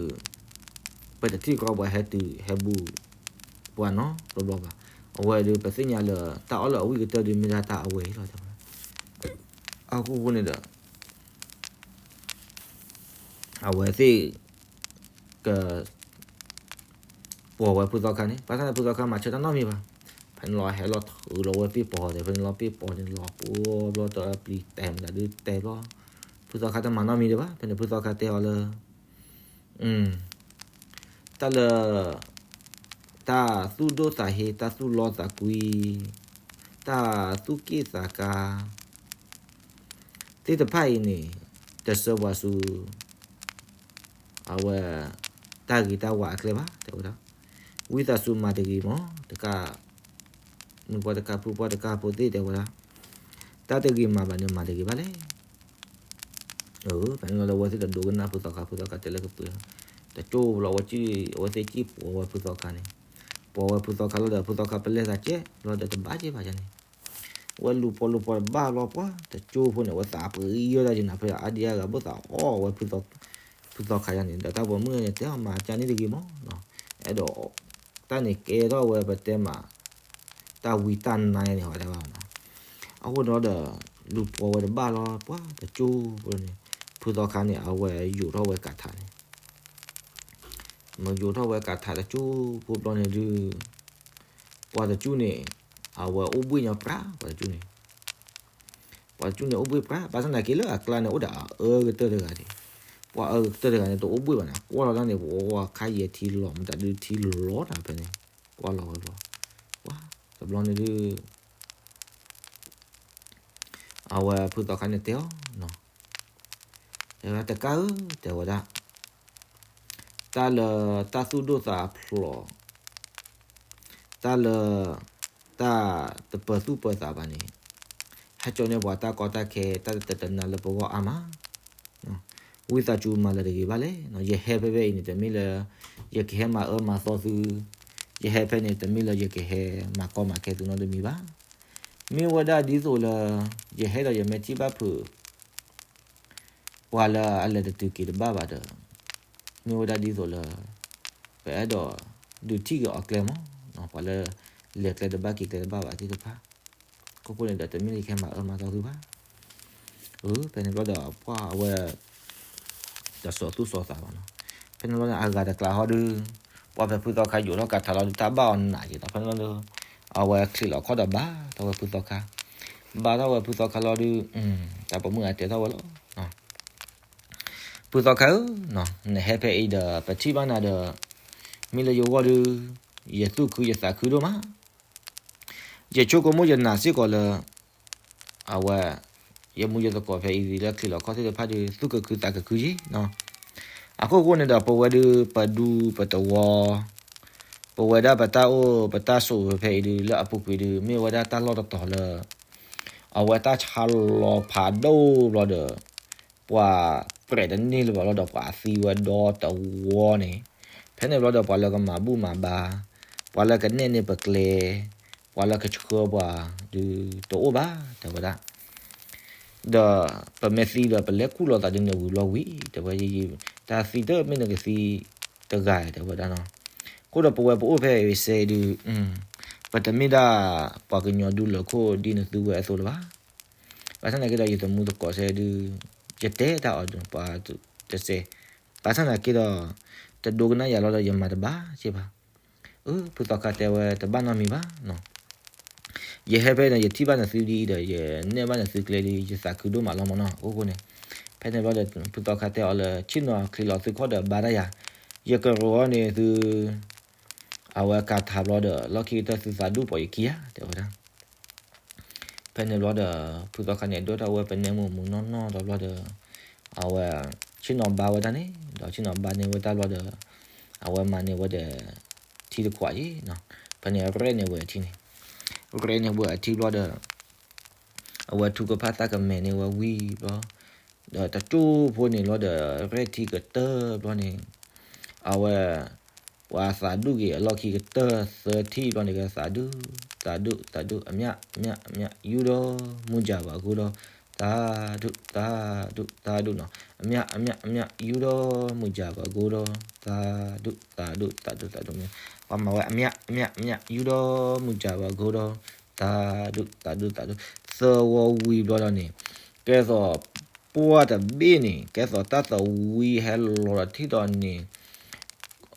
ပတထံၣ်ကီးပှၤဟဲတုၤဟဲဘူးပှၤနီတဘျီဘၣ်, အဝဲဒုး ပသ့ၣ်ညါလၢ တၢ်အီၣ်လၢအဝံၣ်ကတၢၢ်ဒုး မ့ၢ်ဒၣ်တၢ်အဝဲအံၤလီၤ တဲဝဲ, အဃိဃိန့ၣ်ဒီး အဝဲသ့ၣ် က ပိာ်ဝဲဖုသီခါန့ၣ် ဘၣ်ဆၣ်န့ၣ် ဖုသီခါမၤဆၢတၢ်နီတမံၤဘၣ်, ဖဲန့ၣ်လီၤဟဲလီၤထုးလီၤဝဲပ့ၢ်ပီၤဒီး ဖဲန့ၣ်လီၤပ့ၢ်ပီၤန့ၣ်လီၤပှီၢ်ဘျီဒီးပျံၤတဲာ်မတၤဒုးတဲာ်ဘျီ, ဖုသီခါတမၤနီတမံၤဒံးဘၣ်, ဖဲန့ၣ်ဖုသီခါတဲအီၤလၢ တၢ်လၢ တၢ်သူၣ်ဒိၣ်သးဟ့ တၢ်သူၣ်လီသးကွံ တၢ်သူၣ်က့ၣ်သးကါ သ့ၣ်တဖၣ်အံၤန့ၣ် တဆှၢပှၤဆူ အဝဲ တၢ်ဂ့ၤတၢ်ဝါအကျဲဘၣ် တဲဝဲဒၣ်, ဝံသးစူၤမၤတဂ့ၤမး တကး မုၣ်ပှၢ်တကးဖုပှၢ်တကးဖိသ့ၣ်တဲဝဲဒၣ်, တၢ်တဂ့ၤမၤဘၣ်န့ၣ်မၤတဂ့ၤဘၣ်လဲၣ် ဖဲန့ၣ်လီၤဒီး အဝဲသ့ၣ်တဒိကနၣ်ဖုသီခါ ဖုသီခါတဲလၢကပၢၤ, တကၠိလီၤ အဝဲစံၣ်အဝဲသ့ၣ်စံၣ်ပိာ်ဝဲဖုသီခါန့ၣ်, ပိာ်ဝဲဖုသီခါလီၤဒီး ဖုသီခါပလဲၤသးကဲလီၤဒီး တဘၣ်က့ဘၣ်ယၤန့ၣ်, အဝဲလူၤပိာ်လူၤပိာ်တဘၣ်လီၤပှၢ် တကၠိဖိန့ၣ် အဝဲသးပှ့ၤယီၢ်ဒၣ်က့ၤနၤ ဖဲအါဒံအါဂၤဘၣ်သးအီၣ်ဝဲ ဖုသီခါယၤန့ၣ် ဒီးတၢ်ပိာ်မုၣ်န့ၣ် တဲအီၤမၤကန့ၣ်တဂ့ၤမး, အဲၣ်ဒိး တၢ်န့ၣ်ကဲထီၣ်ဝဲပတဲမး တၢ်ဝံတၢ်နါယၤန့ၣ် ဟီတဲဘၣ်မး, အဃိဒီး လူၤပိာ်ဝဲတဘၣ်လီၤပှၢ် တကၠိဖိန့ၣ်, ဖုသီခါန့ၣ် အဝဲယိးထီၣ်ဝဲကးထးန့ၣ် မ့ၢ်ယိးထီၣ်ဝဲကးထးတကၠိဖိဘျီန့ၣ်ဒုး ပှၤတကၠိန့ၣ် အဝဲအိၣ်ဘှံးညီပြး ပှၤတကၠိန့ၣ်, ပှၤတကၠိန့ၣ်အိၣ်ဘှံးပြး ဘၣ်ဆၣ်သနာ်က့လၢအကျါန့ၣ် အိၣ်ဒီးအအၢကတၢၢ်တဂၤန့ၣ်, ပှၤအၢကတၢၢ်တဂၤန့ၣ် တအိၣ်ဘှံးဘၣ်န့ၣ် ကွၢ်လီၤတၢ်န့ၣ် ပဝဲခါယဲၢ်ထံလီၤ မတၤဒုးထံလီၤတၢ်ဖဲန့ၣ်, ကွၢ်လီၤဝဲဘျီ, ပှၤတဘျီန့ၣ်ဒုး အဝဲဖုသီခါန့ၣ်တဲအီၤ, တဲဝဲတကးဧၢ တဲဝဲဒၣ်, တၢ်လၢတၢ်သူၣ်ဒိၣ်သးဖျိး, တၢ်လၢ တၢ်တပၢၤသူၣ်ပၢၤသးဘၣ်န့ၣ်, ဟဲကၠီန့ၢ်ပှၤတၢ်ကီတၢ်ခဲ တၢ်တတနာ်လၢပဂီၢ်အါမး ဝံသးစူၤမၤလၢၤတဂ့ၤဘၣ်လဲၣ်. ယဟဲဖဲဖဲအံၤန့ၣ် တမ့ၢ်လၢ ယကဟဲမၤအၢမၤသီသု, ယဟဲဖဲန့ၣ် တမ့ၢ်လၢယကဟဲမၤကီမၤခဲသုနီတမံၤဘၣ်. မ့ၢ်ဝဲဒၣ်ဒ်သိးလၢ ယဟဲဒီးယမ့ၢ်ထံၣ်ဘၣ်ဖုး ပှၤလၢအလဲၤတတုၤက့ၤတဘၣ်ဘၣ်ဒီး မ့ၢ်ဝဲဒၣ်ဒ်သိးလၢ ပအဲၣ်ဒိးဒုးထံၣ်က့ၤအီၤကျဲမး, ပှၤလၢ လဲၤကျဲတဘၣ်က့ၤကျဲတဘၣ်ဘၣ်သ့ၣ်တဖၣ်, ခိၣ်ဃိန့ၣ်ဒီး တမ့ၢ်လၢယကဟဲမၤအၢမၤသီသုဘၣ်. ဖဲန့ၣ်ဘျီဒီး ပှၤအဝဲ တစီၤသူၣ်စီၤသးဘၣ်နီၤ. ဖဲန့ၣ်ဘျီန့ၣ် အဂၤတကျါဟီဒုး ပှၤဖဲဖုသီခါယိးထီၣ်ကးထးလီၤဒုး တၢ်ဘၣ်အီၤနးက့ၤဒီး ဖဲန့ၣ်ဘျီဒီး အဝဲချံးလီၤခီၣ်ဒီးဘါထီၣ်ဝဲဖုသီခါ, ဘါထီၣ်ဝဲဖုသီခါလီၤဒုး တၢ်ပိာ်မုၣ်အတဲထီၣ်ဝဲလီၤ. ဖုသီခါဧၢ, နဟဲဖဲအံၤဒီး ပထံၣ်ဘၣ်နၤဒီး မ့ၢ်လၢယဂီၢ်ဒုး ယသူၣ်ခုယသးခုဒိၣ်မး ယဆိကမိၣ်ယနာ်စ့ၢ်ကီးလၢ အဝဲ ယမူယသကိးဖဲအံၤလၢချံးလီၤခီၣ်သ့ၣ်တဖၣ်ဒုး သူၣ်ကခုသးကခုယံၤနီၤ. အခိၣ်ဃိန့ၣ်ဒီး ပဝဲဒုးပဒူပတဝီ ပဝဲဒၣ်ပတၢ်အိၣ်ပတၢ်ဆိးဖဲအံၤဒုး လၢအပူၤကွံာ်ဒုး မ့ၢ်ဝဲဒၣ်တၢ်လီၢ်တတီၤလၢ အဝဲတၢ်ဆါလီၤဖးဒိၣ်ဘျီဒီး ပှၤပြဲးတန့ၢ်လၢၤဘၣ်လီၤဒီး ပှၤအသံဝဲဒီတဝီန့ၣ်, ဖဲန့ၣ်ဘျီဒီး ပှၤလၢကမၤဘူၣ်မၤဘါ, ပှၤလၢကနဲၣ်န့ၢ်ပကျဲ, ပှၤလၢကဆှၢပှၤဒုးတအိၣ်ဘၣ် တဲဝဲဒၣ်. ဒီးပမ့ၢ်သံဒီးပလဲၤခူၣ်လီၤသးဒ်န့ၣ်ဝံၤလီၤဝံၤ တဲဝဲ, တၢ်သံတမ့ၢ်နကသံတဂၤ တဲဝဲဒၣ်နီၤ. အဃိဒီးပဝဲပအိၣ်ဖဲအံၤစဲဒုး ပတမ့ၢ်ဒၣ်ပှၤကညီဒူလၢခိၣ်ဒ်နသုဝဲအသိးလၢၤဘၣ်. ဘၣ်ဆၣ်သနာ်က့ဒီး ယတမူသကိးစဲဒုး ယတဲတၢ်အီၤဒီးပှၤတစဲး, ဘၣ်ဆၣ်သနာ်က့ဒီး တဒိကနၣ်ယၤလီၤဒီး ယမၤတဘၣ်စ့ၢ်ဘၣ်. အၢ ဖုသီခါတဲဝဲတဘၣ်နီတမံၤဘၣ်နီၤ. ယဟဲဖဲန့ၣ် ယထံၣ်ဘၣ်နသုဒ်အံၤဒီး ယနဲၣ်ဘၣ်နသုကျဲဒ်အံၤ ယသးခုဒိၣ်မးလီၤမးနီၤ. အဃိဃိန့ၣ် ဖဲ ဖဲန့ၣ်ဘျီဒီး ဖုသီခါတဲအီၤလၢ ဆ့ၣ်နီၤချံးလီၤသုခီၣ်ဒီးဘါတၢ်ယၤ, ယကရိအီၤန့ၣ်သု အဝဲကၤထးဘျီဒီး လီၢ်ခံကတၢၢ်သုသးဒူၣ်ပိာ်ယခံဧါ တဲဝဲဒၣ်. ဖဲန့ၣ်ဘျီဒီး ဖုသီခါန့ၣ် ဒိၣ်ထီၣ်ဝဲပနဲမုၢ်မုၢ်နီၢ်နီၢ်ဒီးဘျီဒီး အဝဲ ဆ့ၣ်နီၤဘါဝဲဒၣ်န့ၣ် ဒီးဆ့ၣ်နီၤဘါန့ၢ်ဝဲတၢ်ဘျီဒီး အဝဲမၤန့ၢ်ဝဲဒီး ထံတခွးအံၤနီၤ, ဖဲန့ၣ်ရဲၣ်န့ၢ်ဝဲအထံန့ၣ်, ရဲၣ်န့ၢ်ဝဲအထံဘျီဒီး အဝဲထုကဖၣ်သးကမဲာ်န့ၢ်ဝဲဝံၤဘျီ, ဒီးတကၠိၢ်ဖိန့ၣ်လီၤဒီး ရဲၣ်ထံကတၢၢ်ဘျီန့ၣ် အဝဲ ပှၤသးဒူၣ်က့ၤအလီၢ်ခံကတၢၢ်သၢထံၣ်ဘျီန့ၣ် ကသးဒူၣ် သးဒူၣ် သးဒူၣ် အမျး အမျး အမျး ယူၢ်ဒီး မုၢ်ကၢ်ဘၣ်ကိဒီး သးဒူၣ် သးဒူၣ် သးဒူၣ်နီၤ, အမျး အမျး အမျး ယူၢ်ဒီး မုၢ်ကၢ်ဘၣ်ကိဒီး သးဒူၣ် သးဒူၣ် သးဒူၣ် သးဒူၣ်မ့ၢ် ပှၤမၤဝဲ အမျး အမျး အမျး ယူၢ်ဒီး မုၢ်ကၢ်ဘၣ်ကိဒီး သးဒူၣ် သးဒူၣ် သးဒူၣ် သၢဝီဝံၤဘျီဒီးန့ၣ် ကဲသိး ပှၢ်တဘ့ၣ်န့ၣ် ကဲသိးတၢ်သဝံဟဲလီၤဒီးထံၣ်ဒီးန့ၣ်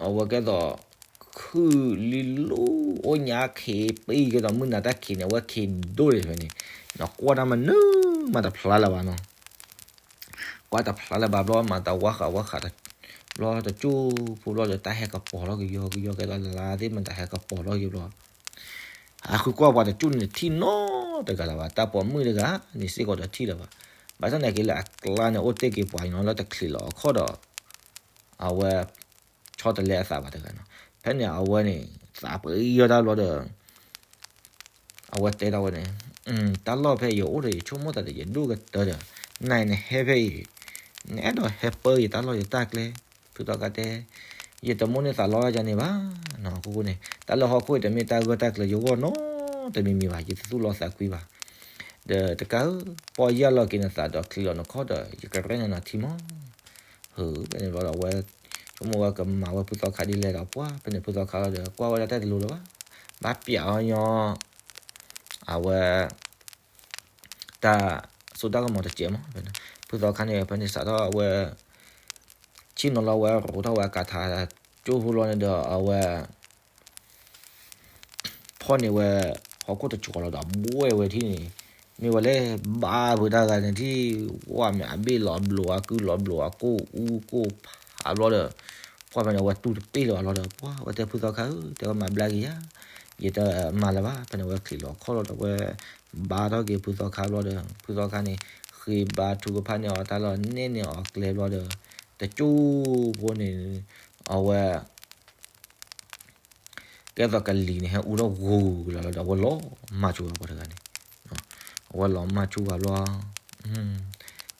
အဝဲကဲသိး ခုၣ်လံလိၢ်အိၣ်ညါခ့ပံၤ ကဲသိးမုၢ်နၤတၢ်ခံးန့ၣ် အဝဲခံးဒိၣ်န့ၣ်ဖဲန့ၣ် နကွၢ်တၢ်မနုၤမးတဖျါလၢၤဘၣ်နီၤ. ကွၢ်တဖျါလၢၤဘၣ်ဘျီ မၤတဝါဃးဝါဃး ဘျီတကၠိၢ်ဖိဘျီဒီးတၢ်ဟဲကပီၤလီၤကယီကယီ ကဲသိးလါသ့ၣ်မတၤဟဲကပီၤလီၤကယီဘျီ အဃုကွၢ်ပှၤတကၠိၢ်န့ၣ်ထံၣ်နီတဂၤလၢၤဘၣ် တၢ်ပိာ်မုၣ်တဂၤန့ၣ်စ့ၢ်ကီးဒီးထံၣ်လၢၤဘၣ်. ဘၣ်ဆၣ်သနာ်က့လၢအကျါန့ၣ် အိၣ်တ့ၢ်က့ၤပှၤအံၤနီၤ လၢတချံးလီၤအခီၣ်ဒီး အဝဲ ဆီတလဲအသးဘၣ်တဂၤနီၤ. ဖဲန့ၣ်အဝဲန့ၣ် သးပှ့ၤယီၢ်တၢ်ဘျီဒီး အဝဲတဲထီၣ်ဝဲန့ၣ်, တၢ်လီၢ်ဖဲအံၤယအိၣ်ဒီး ယဆိကမိၣ်သးဒီး ယဒိၣ်ကတၢၢ်ဒီး နၤအံၤနဟဲဖဲအံၤ နအဲၣ်ဒိးဟဲပၢယတၢ်လီၢ်ယတၢ်ကျဲ, ဖုသီခါတဲ, ယတမိၣ်န့ၢ်သးလီတၢ်န့ၣ်ဘၣ်နီၤ. အဃိန့ၣ် တၢ်လၢဟီၣ်ခိၣ်အံၤတမ့ၢ်တၢ်ဂၢၢ်တၢ်ကျၢၤယဂီၢ်နီတမံၤမံၤဘၣ်, ယတသူၣ်လီသးကွံဘၣ်. ဒီးတကးဧၢ, ပီၢ်ယၢ်လီၤက့ၤနသးဒီးချံးလီၤနခီၣ်ဒီး ယကရဲၣ်နၤနီၤထံမီၢ်. ဟၢ ဖဲန့ၣ်ဘျီဒီးအဝဲ ဆိကမိၣ်ဝဲကမၤဝဲဖုသီခါဒ်လဲၣ်ဒီးပှၢ်, ဖဲန့ၣ်ဖုသီခါလီၤဒီး ကွၢ်ဝဲဒၣ်တၢ်တလိၤလၢၤဘၣ်, ဘၣ်ပျးအီၤညီ အဝဲ တၢ်စိတၢ်ကမီၤတစဲးမး, ဖုသီခါန့ၣ် ဖဲန့ၣ်စးထီၣ်အဝဲ ဆ့ၣ်နီၤလီၤဝဲ ရိးထီၣ်ဝဲအကၤထးကၠိဖိလီၤန့ၣ်ဒီး အဝဲ ဖီၣ်န့ၢ်ဝဲ ဟီၣ်ခိၣ်တဆှီလီၤဒီး ဘှဲဝဲထံၣ်န့ၣ်, မ့ၢ်ဝဲလဲၣ်ဘါဖုတၢ်ဂၤန့ၣ်ထံၣ်, ဝဲမ့ၢ်အဘ့ၣ်လီၤဘျိးအကုၢ်လီၤဘျိးအကိၣ်အူကိၣ်ဖးဘျီဒီး ပှၢ်ဖဲန့ၣ် အဝဲတူၢ်တပ့ၢ်လၢၤဘၣ်လီၤဒီး ပှၢ်ဝဲတဲဖုသီခါဧၢ, တဲဝဲမၤဘျါက့ၤယၤ, ယတမၤလၢၤဘၣ်. ဖဲန့ၣ်အဝဲချံးလီၤခီၣ်လီၤဒီး အဝဲဘါထီၣ်က့ၤဖုသီခါဘျီဒီး ဖုသီခါန့ၣ် ဃ့ဘါထုကဖၣ်န့ၢ်အီၤတၢ်လီၤ နဲၣ်န့ၢ်အီၤကျဲဘျီဒီး တကၠိဖိန့ၣ် အဝဲ ကဲသိးကလံၤန့ၣ် ဟဲအူထီၣ်ဂူၤလီၤလီၤဒီး အဝဲလီၤမၢ်ဆူၣ်ဝဲပှၤတဂၤန့ၣ်, အဝဲလီၤမၢ်ဆူၣ်ဝဲဘျီ,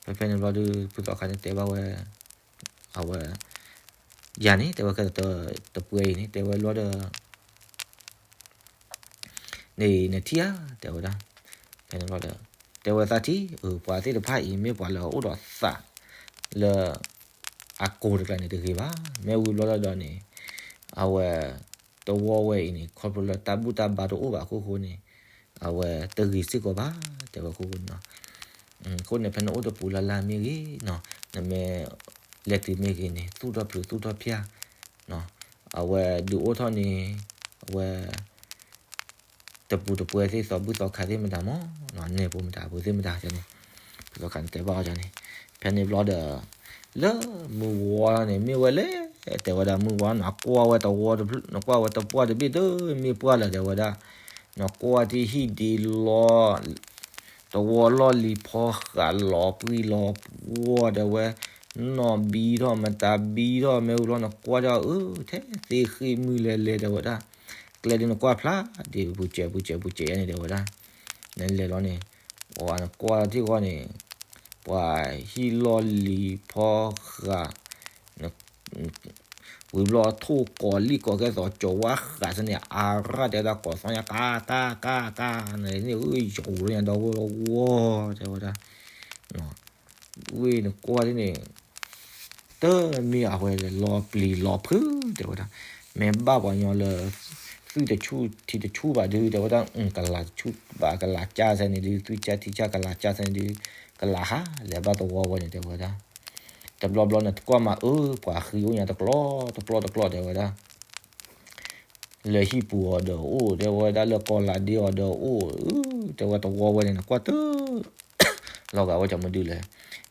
ဖဲဖဲန့ၣ်ဘျီဒီး ဖုသီခါန့ၣ်တဲဘၣ်ဝဲ, အဝဲ ယၤန့ၣ် တဲဝဲကဲသိးတပှဲၤအံၤန့ၣ် တဲဝဲဘျီဒီး န့ၣ်နထံၣ်ဧါ တဲဝဲဒၣ်, ဖဲန့ၣ်ဘျီဒီး တဲဝဲသးထံၣ် အၢ ပှၤသ့ၣ်တဖၣ်အံၤ မ့ၢ်ပှၤလၢအအိၣ်ဒီးသးလၢ အကိာ်တကျါန့ၣ်တဂ့ၤဘၣ်. မ့ၢ်ဝံၤဘျီဒီးန့ၣ် အဝဲ တဝီဝဲအံၤန့ၣ် ခီဖျိလၢတၢ်ဘူၣ်တၢ်ဘါတအိၣ်ဘၣ်အခိၣ်ဃိန့ၣ် အဝဲတဂ့ၤစ့ၢ်ကီးဘၣ် တဲဝဲအခိၣ်ဃိန့ၣ်နီၤ. အဃိန့ၣ် ဖဲနအိၣ်တပူၤလၢ်လၢ်မ့ၢ်ဂ့ၤနီၤ, နမ့ၢ်လဲၤတုၤမ့ၢ်ဂ့ၤန့ၣ် သူၣ်ထီၣ်ဖျုးသူၣ်ထီၣ်ဖျါ အဝဲဒုးအိၣ်ထီၣ်န့ၣ် အဝဲ တပူၤတပှဲၤသ့ၣ်သီဘုၣ်သီခါသ့ၣ်မတၤမး, န့ၢ်ဖိမတၤဖိသ့ၣ်မတၤန့ၣ် ဖုသီခါန့ၣ်တဲဘၣ်အီၤန့ၣ်, ဖဲန့ၣ်ဘျီဒီး လၢမုၢ်ဝါန့ၣ် မ့ၢ်ဝဲလဲၣ် တဲဝဲဒၣ် မုၢ်ဝါ နကွၢ်ဝဲတဝီတဖျၢၣ် နကွၢ်ဝဲတပှၢ်တဘ့ၣ်တမ့ၢ်ပှၢ်လၢၤ တဲဝဲဒၣ်, နကွၢ်ထံဟံၣ်ဒ့လီၤ တဝီလီၢ်လံၤဖီဃာ်လီၤပှံၤလီၤပှီၢ် တဲဝဲ, နီၢ်ဘံထီၣ်မတၤဘံထီၣ် မ့ၢ်ဝံၤဘျီနကွၢ်ထီၣ်အၢ ထဲသ့ဃ့ၢ်မုၢ်လဲၤလဲၤ တဲဝဲဒၣ်, ကျဲဒ်နကွၢ်ဖျါဒ်ပူၤစဲးပူၤစဲးပူၤစဲးယါန့ၣ် တဲဝဲဒၣ်, နလဲၤလီၤန့ၣ် အနကွၢ်ထံၣ်ဃီန့ၣ် ပှၤဟံၣ်လီၢ်လံၤဖီဃာ် ဝံၤဘျီထိၣ်ကိးလံၣ်ကိးကဲသိးကၠီၤဝါဃးစ့ၢ်န့ၣ် အါရၣ်တဲဝဲဒၣ် ကိးသီညါ ကါ ကါ ကါ ကါ န့ၣ် ယီၤရညါဒီဝီဝီ တဲဝဲဒၣ်, ဝ့ၢ်နကွၢ်ဒ်န့ၣ် တမ့ၢ်အဝဲလီၤပျံၤလီၤဖုး တဲဝဲဒၣ်, မ့ၢ်ဘၣ်ပှၤညီလၢ သွံၣ်တဆူၣ်ထံတဆူၣ်ဘၣ်ဒုး တဲဝဲဒၣ် ကလၤတဆူၣ်ဘၣ် ကလၤကၢ်စ့ၢ်န့ၣ်ဒုး သွံၣ်ကၢ်ထံကၢ်ကလၤကၢ်စ့ၢ်န့ၣ်ဒုး ကလၤဟးလဲၤဘၣ်သဝီဝဲန့ၣ် တဲဝဲဒၣ်, တဘျီဘျီန့ၣ် တကွၢ်မၤအၢ ပှၤဃံအိၣ်ညါတကျီတကျီတကျီ တဲဝဲဒၣ် လၢဟံၣ်ပူၤအီၤဒီးအိၣ် တဲဝဲဒၣ် လၢကီၢ်လၤဒ့အီၤဒီးအိၣ် တဲဝဲသဝီဝဲန့ၣ် နကွၢ်တ လီၤဂာ်ဝဲကမုဒုလဲၣ်,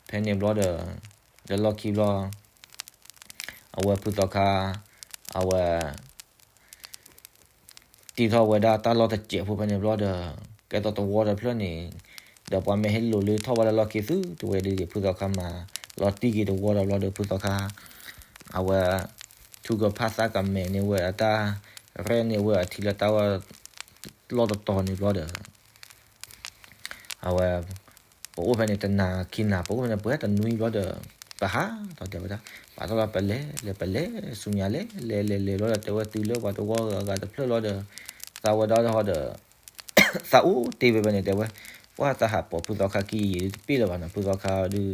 ဖဲန့ၣ်ဘျီဒီး လၢလီၢ်ခံဘျီ အဝဲဖုသီခါ အဝဲ တံၢ်ထီၣ်ဝဲဒၣ်တၢ်လီၢ်တစဲးဖိဖဲန့ၣ်ဘျီဒီး ကဲသိးတဝီဒီးဖျၢၣ်န့ၣ် ဒီးပှၤမ့ၢ်ဟ့ၣ်လိာ်လၢထီၣ်ဘၣ်လၢလီၢ်ခံသုတဝဲဒၣ် ဖုသီခါမၤလီၤတံၢ်က့ၤတဝီဒီးဘျီဒီး ဖုသီခါ အဝဲ ထုကဖၣ်သၣ်ကမဲာ်န့ၢ်ဝဲအတၢ် ရဲၣ်န့ၢ်ဝဲအထံလၢတၢ်ဝဲ လီၢ်တတီၤန့ၣ်ဘျီဒီး အဝဲ ပအိၣ်ဖဲန့ၣ် တနၤခံနၤ ပအိၣ်ဖဲန့ၣ် ပှဲၤတနွံဘျီဒီး ပဟးဒီးတဲဝဲဒၣ် ပာ်ထီၣ်လီၤပလဲၤ လဲၤပလဲၤဆူညါလဲၤ လဲၤလဲၤလဲၤဘျီဒီး တဲဝဲတုၤလၢပှၤတဝီဂၤဂၤတဖျၢၣ်လီၤဒီး သးဝဲဒီးဟီဒီး သးအိၣ်တ့ၢ်ဖဲဖဲန့ၣ် တဲဝဲ ပှၤသးဟးပိာ်ဖုသီခါခံယံာ်တပ့ၢ်လၢၤဘၣ်နီၤ ဖုသီခါဒုး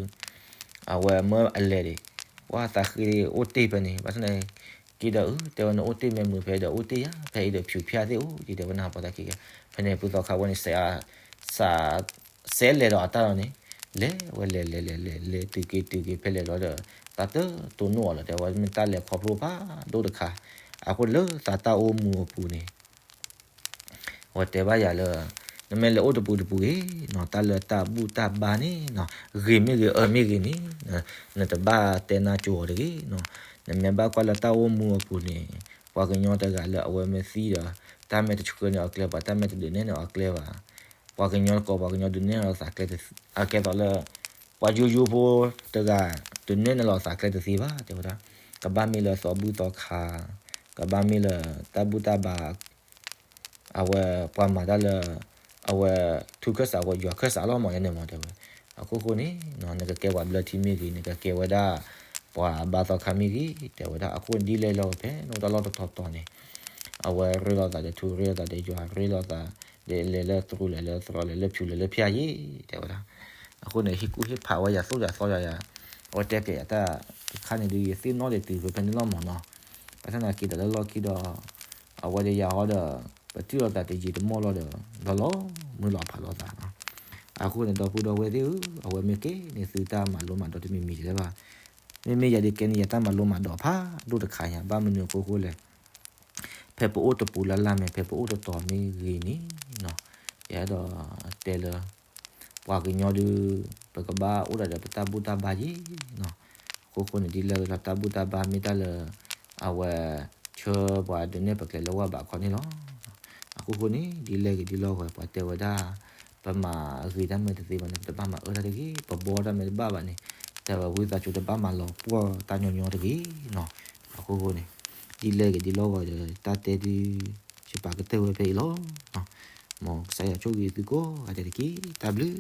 အဝဲမၢအလဲၤဒံး ပှၤသးဃ့အိၣ်တ့ၢ်ဖဲန့ၣ် ဘၣ်ဆၣ်န့ၣ် က့ဒီးအု တဲဝဲနအိၣ်တ့ၢ်မ့ၢ်မုာ်ဖဲဒီးအိၣ်တ့ၢ်ယၤ ဖဲအံၤဒီးဖၠူးဖၠါသ့ၣ်အိၣ် ယတဲဝဲနဟးပိာ်သးခံကဲ ဖဲန့ၣ် ဖုသီခါဝဲန့ၣ် စး စးလဲၤဒီးအတၢ်လီၤန့ၣ် လဲၤဝဲလဲၤလဲၤလဲၤလဲၤလဲၤတုၤက့ၤတုၤက့ၤဖဲလဲၣ်လီၤဒီး သးတတိၢ်နီၣ်အီၤလီၤ တဲဝဲမ့ၢ်တၢ်လဲၤခီဖျိဖးဒိၣ်တခါ အဃိလၢသးတၢ်အိၣ်မူအပူၤန့ၣ် အဝဲတဲဘၣ်ယၤလၢ နမ့ၢ်လဲၤအိၣ်တပူၤတပူၤဂ့ၤနီၤ တၢ်လၢတၢ်ဘူၣ်တၢ်ဘါန့ၣ်နီၤ ဂ့ၤမ့ၢ်ဂ့ၤအၢမ့ၢ်ဂ့ၤန့ၣ် နတဘၣ်တဲနၢ်ကၠိအီၤတဂ့ၤနီၤ နမ့ၢ်ဘၣ်ကွၢ်လၢတၢ်အိၣ်မူအပူၤန့ၣ် ပှၤကညီတဂၤလၢအဝဲမ့ၢ်သံဒီး တၢ်မ့ၢ်တဆှၢန့ၢ်အီၤကျဲ ပှၤတၢ်မ့ၢ်တဒုးနဲၣ်န့ၢ်အီၤကျဲဘၣ် ပှၤကညီတကိး ပှၤကညီဒုးနဲၣ်လီၤသးကျဲတသ့ အကဲသိးလၢ ပှၤယိယိဖိတဂၤ ဒုးနဲၣ်န့ၢ်လီၤသးကျဲတသ့ဘၣ် တဲဝဲဒၣ် ကဘၣ်မ့ၢ်လၢသီဘူၣ်သီခါ ကဘၣ်မ့ၢ်လၢတၢ်ဘူၣ်တၢ်ဘါ အဝဲပှၤမၤတၢ်လၢ အဝဲ ထူခၢၣ်စးဝဲယွၤခၢၣ်စးလီၤမး ယန့ၣ်မး တဲဝဲ အခိၣ်ဃိန့ၣ် နကကဲပှၤဘျၢထံမ့ၢ်ဂ့ၤ နကကဲဝဲဒၣ် ပှၤဘါသီခါမ့ၢ်ဂ့ၤ တဲဝဲဒၣ် အဃိန့ၣ်ဒ်လဲၣ်လၢဖဲနအိၣ်တၢ်လီၢ်တတီၤတီၤန့ၣ် အဝဲရ့လိာ်သးဒီးထူ ရ့လိာ်သးဒီးယွၤ ရ့လိာ်သးဒီးလဲၤလၢသရူး လဲၤလၢသရီ လဲၤလၢဖၠူး လဲၤလၢဖၠါယ့ၣ် တဲဝဲဒၣ် အဃိန့ၣ် ဟ့ၣ်ကူၣ်ဟ့ၣ်ဖးဝဲယၤသိၣ်ယၤသီယၤယၤ အဝဲတဲပျဲယၤတၢ်တခါန့ၣ်ဒုး ယသ့ၣ်နီၣ်ဒံးတုၤဖဲဖဲန့ၣ်လီၤမးနီၤ ဘၣ်ဆၣ်သနာ်က့ဒီးလၢလီၢ်ခံဒီး အဝဲဒီးယၤဟီဒီး ပထံၣ်လိာ်သးတယံာ်တမီၢ်လီၤဒီး လီၤလီၤမုၢ်လီၤဖးလိာ်သးနီၤ အဃိန့ၣ် ဒီပုၢ်ဒီဝဲၢ်သ့ၣ်ဧၢ အဝဲမ့ၢ်ကဲန့ၣ်သုတၢ်မၤလိမၤဒိးတမံၤမံၤဒ်လဲၣ်ဘၣ် မ့မ့ၢ်ယၤဒုးကဲန့ၣ် ယတၢ်မၤလိမၤဒိးဖးဒိၣ်တခါညါ ဘၣ်မနုၤအဃိဃိလဲၣ် ဖဲပအိၣ်တပူၤလၢ်လၢ်မ့ၢ် ဖဲပအိၣ်တတီၤမ့ၢ်ဂ့ၤန့ၣ်နီၤ ယအဲၣ်ဒိးတဲလၢ ပှၤကညီဒုး ပကဘၣ်အိၣ်ဒၣ်ဒီးပတၢ်ဘူၣ်တၢ်ဘါယ့ၣ်နီၤ အခိၣ်ဃိန့ၣ် ဒ်လဲၣ်ဂ့ၤလီၤ တၢ်ဘူၣ်တၢ်ဘါမ့ၢ်တၢ်လၢ အဝဲ ဆှၢပှၤဒုးနဲၣ်ပကျဲလၢဝဲဘးခီန့ၣ်လီၤ အခိၣ်ဃိန့ၣ် ဒ်လဲၣ်ဂ့ၤဒ်လဲၣ်ဂ့ၤ ပှၤတဲဝဲဒၣ် ပမၤဂ့ၤတၢ်မ့ၢ်တသ့ဘၣ်န့ၣ် ပတဘၣ်မၤအၢတၢ်တဂ့ၤ ပဘှီတၢ်မ့ၢ်တဘၣ်ဘၣ်န့ၣ် တဲဝဲဝံသးစူၤတဘၣ်မၤလီၤပှီၢ်တၢ်ညီညီတဂ့ၤနီၤ အခိၣ်ဃိန့ၣ် ဒ်လဲၣ်ဂ့ၤဒ်လဲၣ်ဂ့ၤဒီး တၢ်တဲဒုး ယပာ်ကတၢၢ်ဝဲဖဲအံၤလီၤ မ်ကစၢ်ယွၤဆိၣ်ဂ့ၤသုကိးဂၤဒဲးတက့ၢ် တၢ်ဘျုး